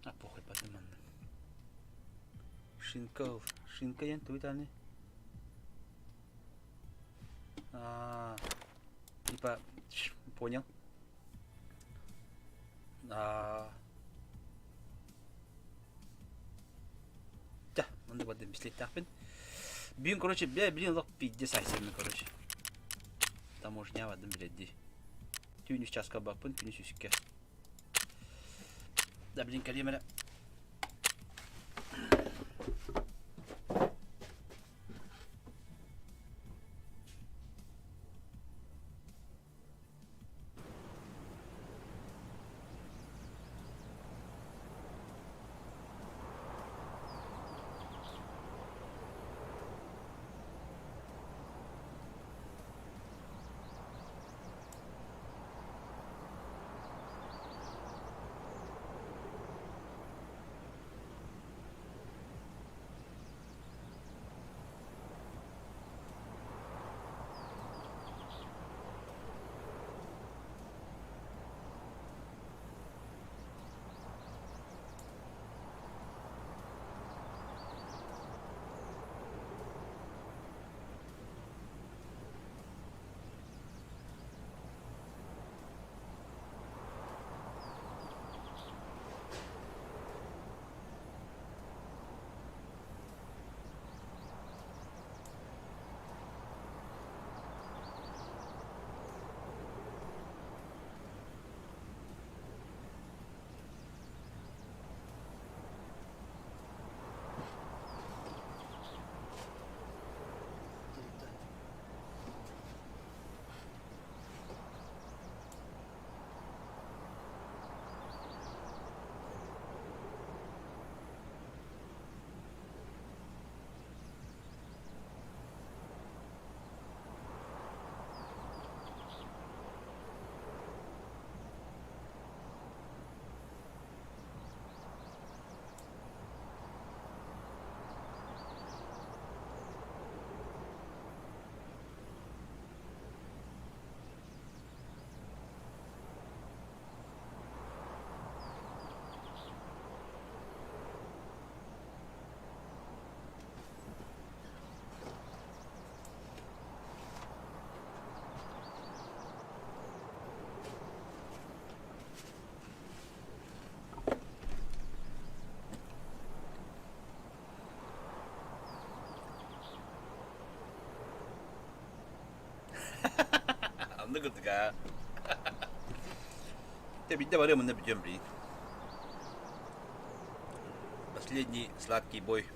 А похуй потом манна. Шинка, шинка диэн тугуй даҕаны? А, типа, понял. А, да, манна бардым бислеттахпин. Бүгүн, короче, бля, блин, лох пиздец айсемми, короче. Таможня бардым билэрдии. Түүн үс чааска баппын, күнүс үскэ. Да, блин, кэлиэм эрэ. Манныга. Те бидде барыам мында бүтүөм блин. Последний сладкий бой.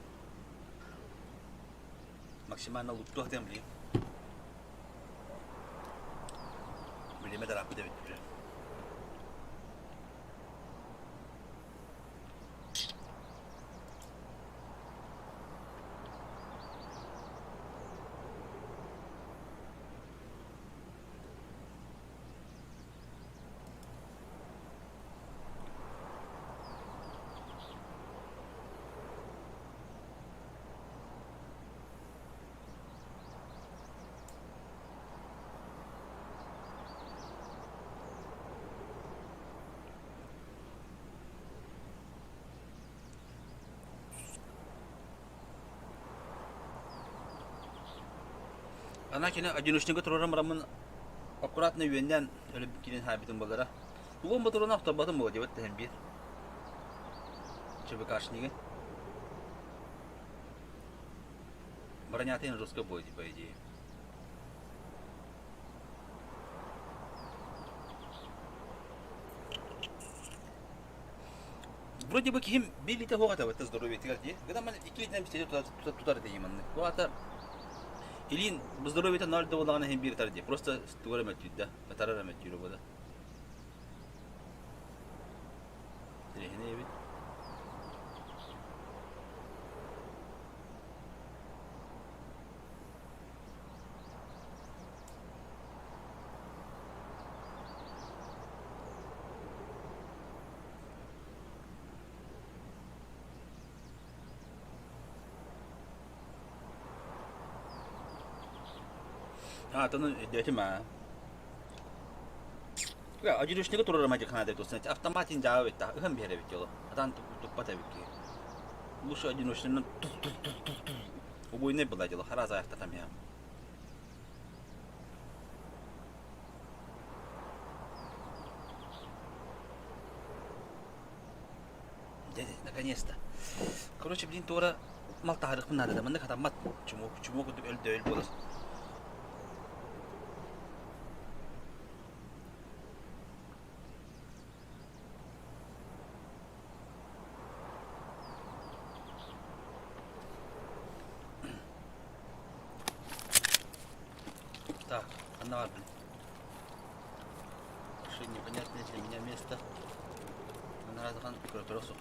Максимально луттуох диэн блин. Билиме тарааппыт эбит уже. Ана кини одиночнига тураран бараммын аккуратно үөннээн өлө киирэн хаайбытым буолара. Угун ботуруна охторботум буолуо диэбит тэһэн биир. ЧВКшниги. Бронятый жестко будет, по идее. Вроде бы киһим биир илиитэ суох этэ это здоровьетигэр дии. Гынан ман икки илиитинэн бистиэти тутар этэ маннык. Бу аата илиин здоровьета ноль да буоллаҕына иһин биир ытар дии. Просто тугу эрэ мөлтүүрдэ. Ытар эрэ мөлтүүрэ буола. Тирэһинэй эбит. Аатын өйдөөтүм аа. Одиночнига турар мадьыкхана деп тусын автоматын дьаабы эбит ыһан биһэр эбит дьоло атаан туппат эбит киһи лучше одиночнынан тул тул тул тул тул убойнай была дело хараза аяқтатам я Дядя, наконец-то. Короче, блин, туора мал таһарыахпын наада да, маннык хатаммат. Чумук, чумук курдук өлдөөл буолар. Так, ханна баарбын? Вообще непонятное для меня место. Нарадахан көрө суох.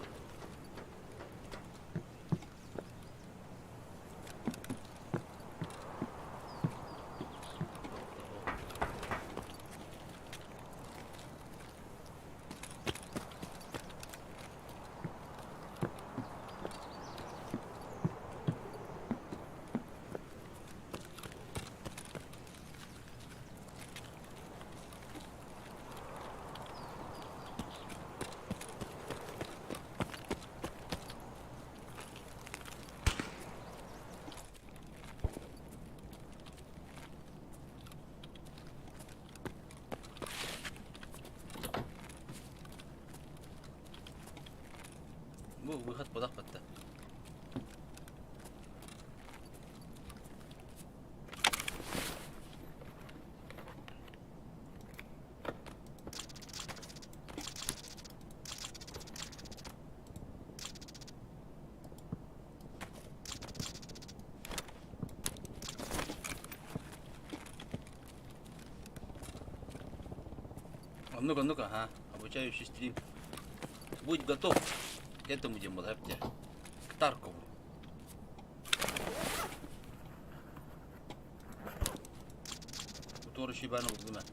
Бу выход куда батта. А ну-ка, ну-ка, ага, обучающий стрим. Будь готов к этому демодапте, к Таркову. Утуору шибаны булдум ээ.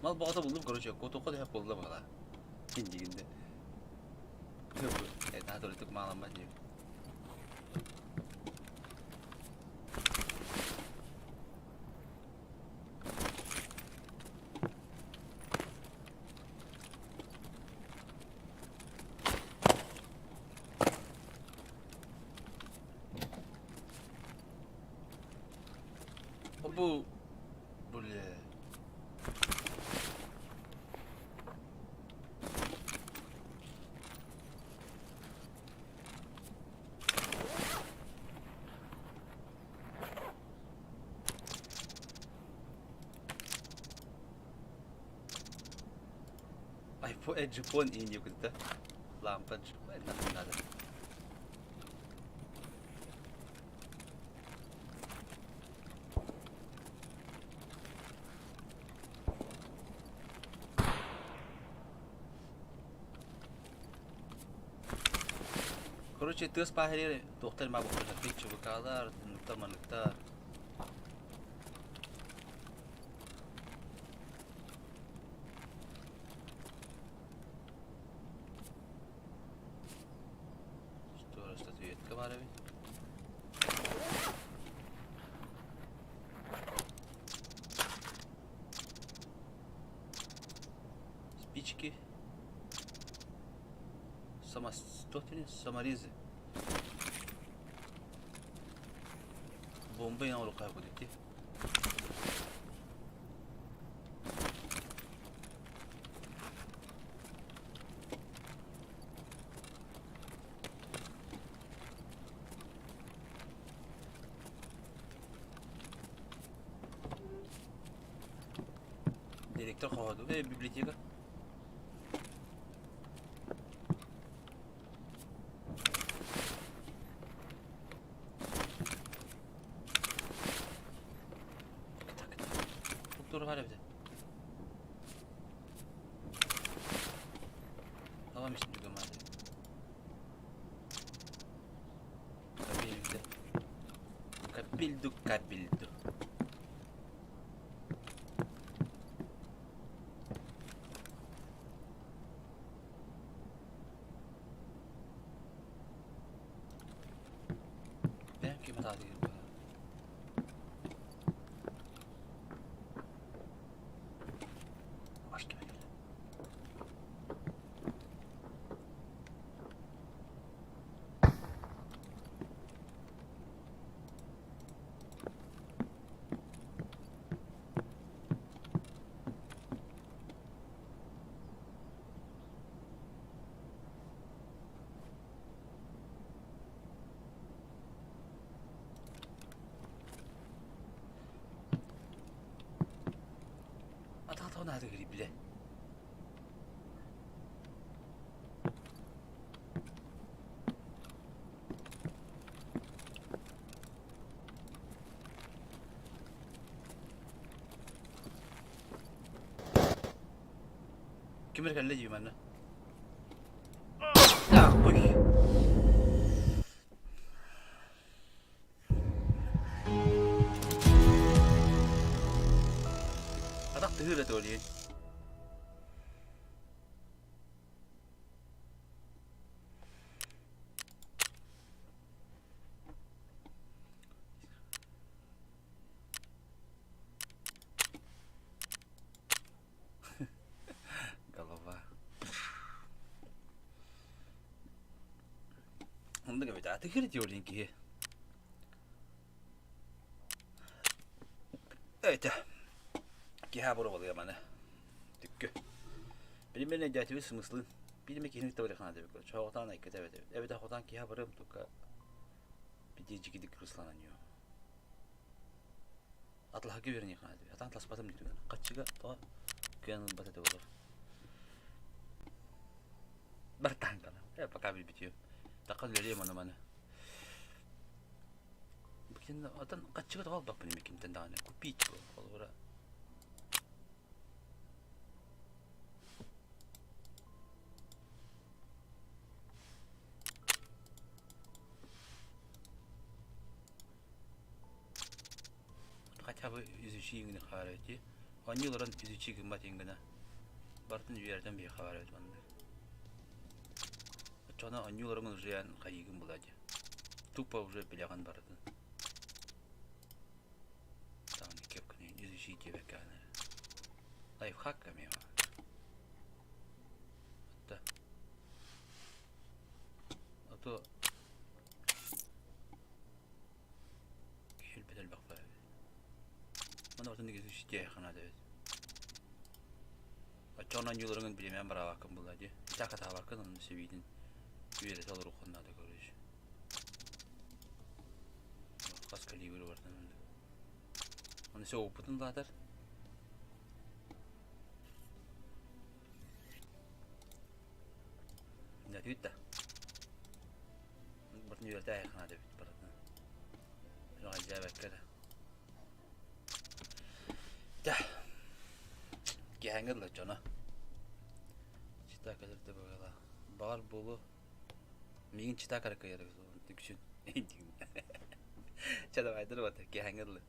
Мал баҕата булдум, короче, куотуохха да буолла баҕала. Индигинде. Это төрүтүк мааламмат диэбит. Бу бля. Айфон, Джипон иин диэбиккэ Лампа Джипон надо. Короче, тыас бааһырыыр туохтар маа бухтар чубукаалар, тынныктар, маныктар. Что, статуэтка баар эбит. Спички. Саморезы. Бомба оҥоруохха курдук дии. Директор хоһоду. Э, библиотека. Тур бар эбит. Tamam işte gömerdi. Кабельді. Кабельду, кабельду. Бэйэм ким атаатыгыр буолар. Башка кэллэ. Атаҕа наадыгыр билэ. Ким эрэ кэллэ дии манна. Ой. Атах тыһыыр этэ ол иһин. Голова. Оннук эбит ааты киһи киһи. Это киһи буруолуга маны. Түккү. Билиммен өйдөөтүбүт смыслын. Билиме киһини кытта барыахына дебит. Чоҕутаан айкыта эбит. Эбэтэ хотан киһи барым тука бидиджикидик руслананьо. Атлаһарга үөрэниэх наада эбит. Атаан таспатым дии түгэн. Хаччыга тоҕо кыайан ылбат этэ буолар. Бартаан гана. Э, пока билбитием. Такка үлэлиэм аны маны. Букин отон хаччыга тоҕо албаппын эми кимтэн даҕаны. Купить холобура. Хотя бы изучи гына хаара эти. Оонньуу олорон изучи гыммат гына. Барытын үөрэтэн биһиэхэ баар эбит маннык. Оччоҕуна оонньуу олороҥун уже эн хайыыгын булаа дии. Тупо уже билэҕин барытын. Даҕаны кэпкини изучи диэбэккэ аны. Лайфхак эмиэ Отто. А то Киһи элбэх баар эбит. Маны отун изучить наада эбит. Оччоҕуна оонньууларыҥын бириэмэҕин бараабаккын буолла дии. Так атаабаккын онно сэбиитин үөрэтэ олоруоххун наада короче. Хас калибры бартан Оны все опытын улаатар. Күүт да. Бартын үөрэтэ айахнаат эбит барытын. Дьээбэккэ эрэ. Дьэ. Киэһээҥҥи дылы дьоно. Чита кэлэр да быһыылаах. Баҕар буолуо. Миигин чита кыайар үксүн. Чэ давай, дылы киэһээҥҥи дылы.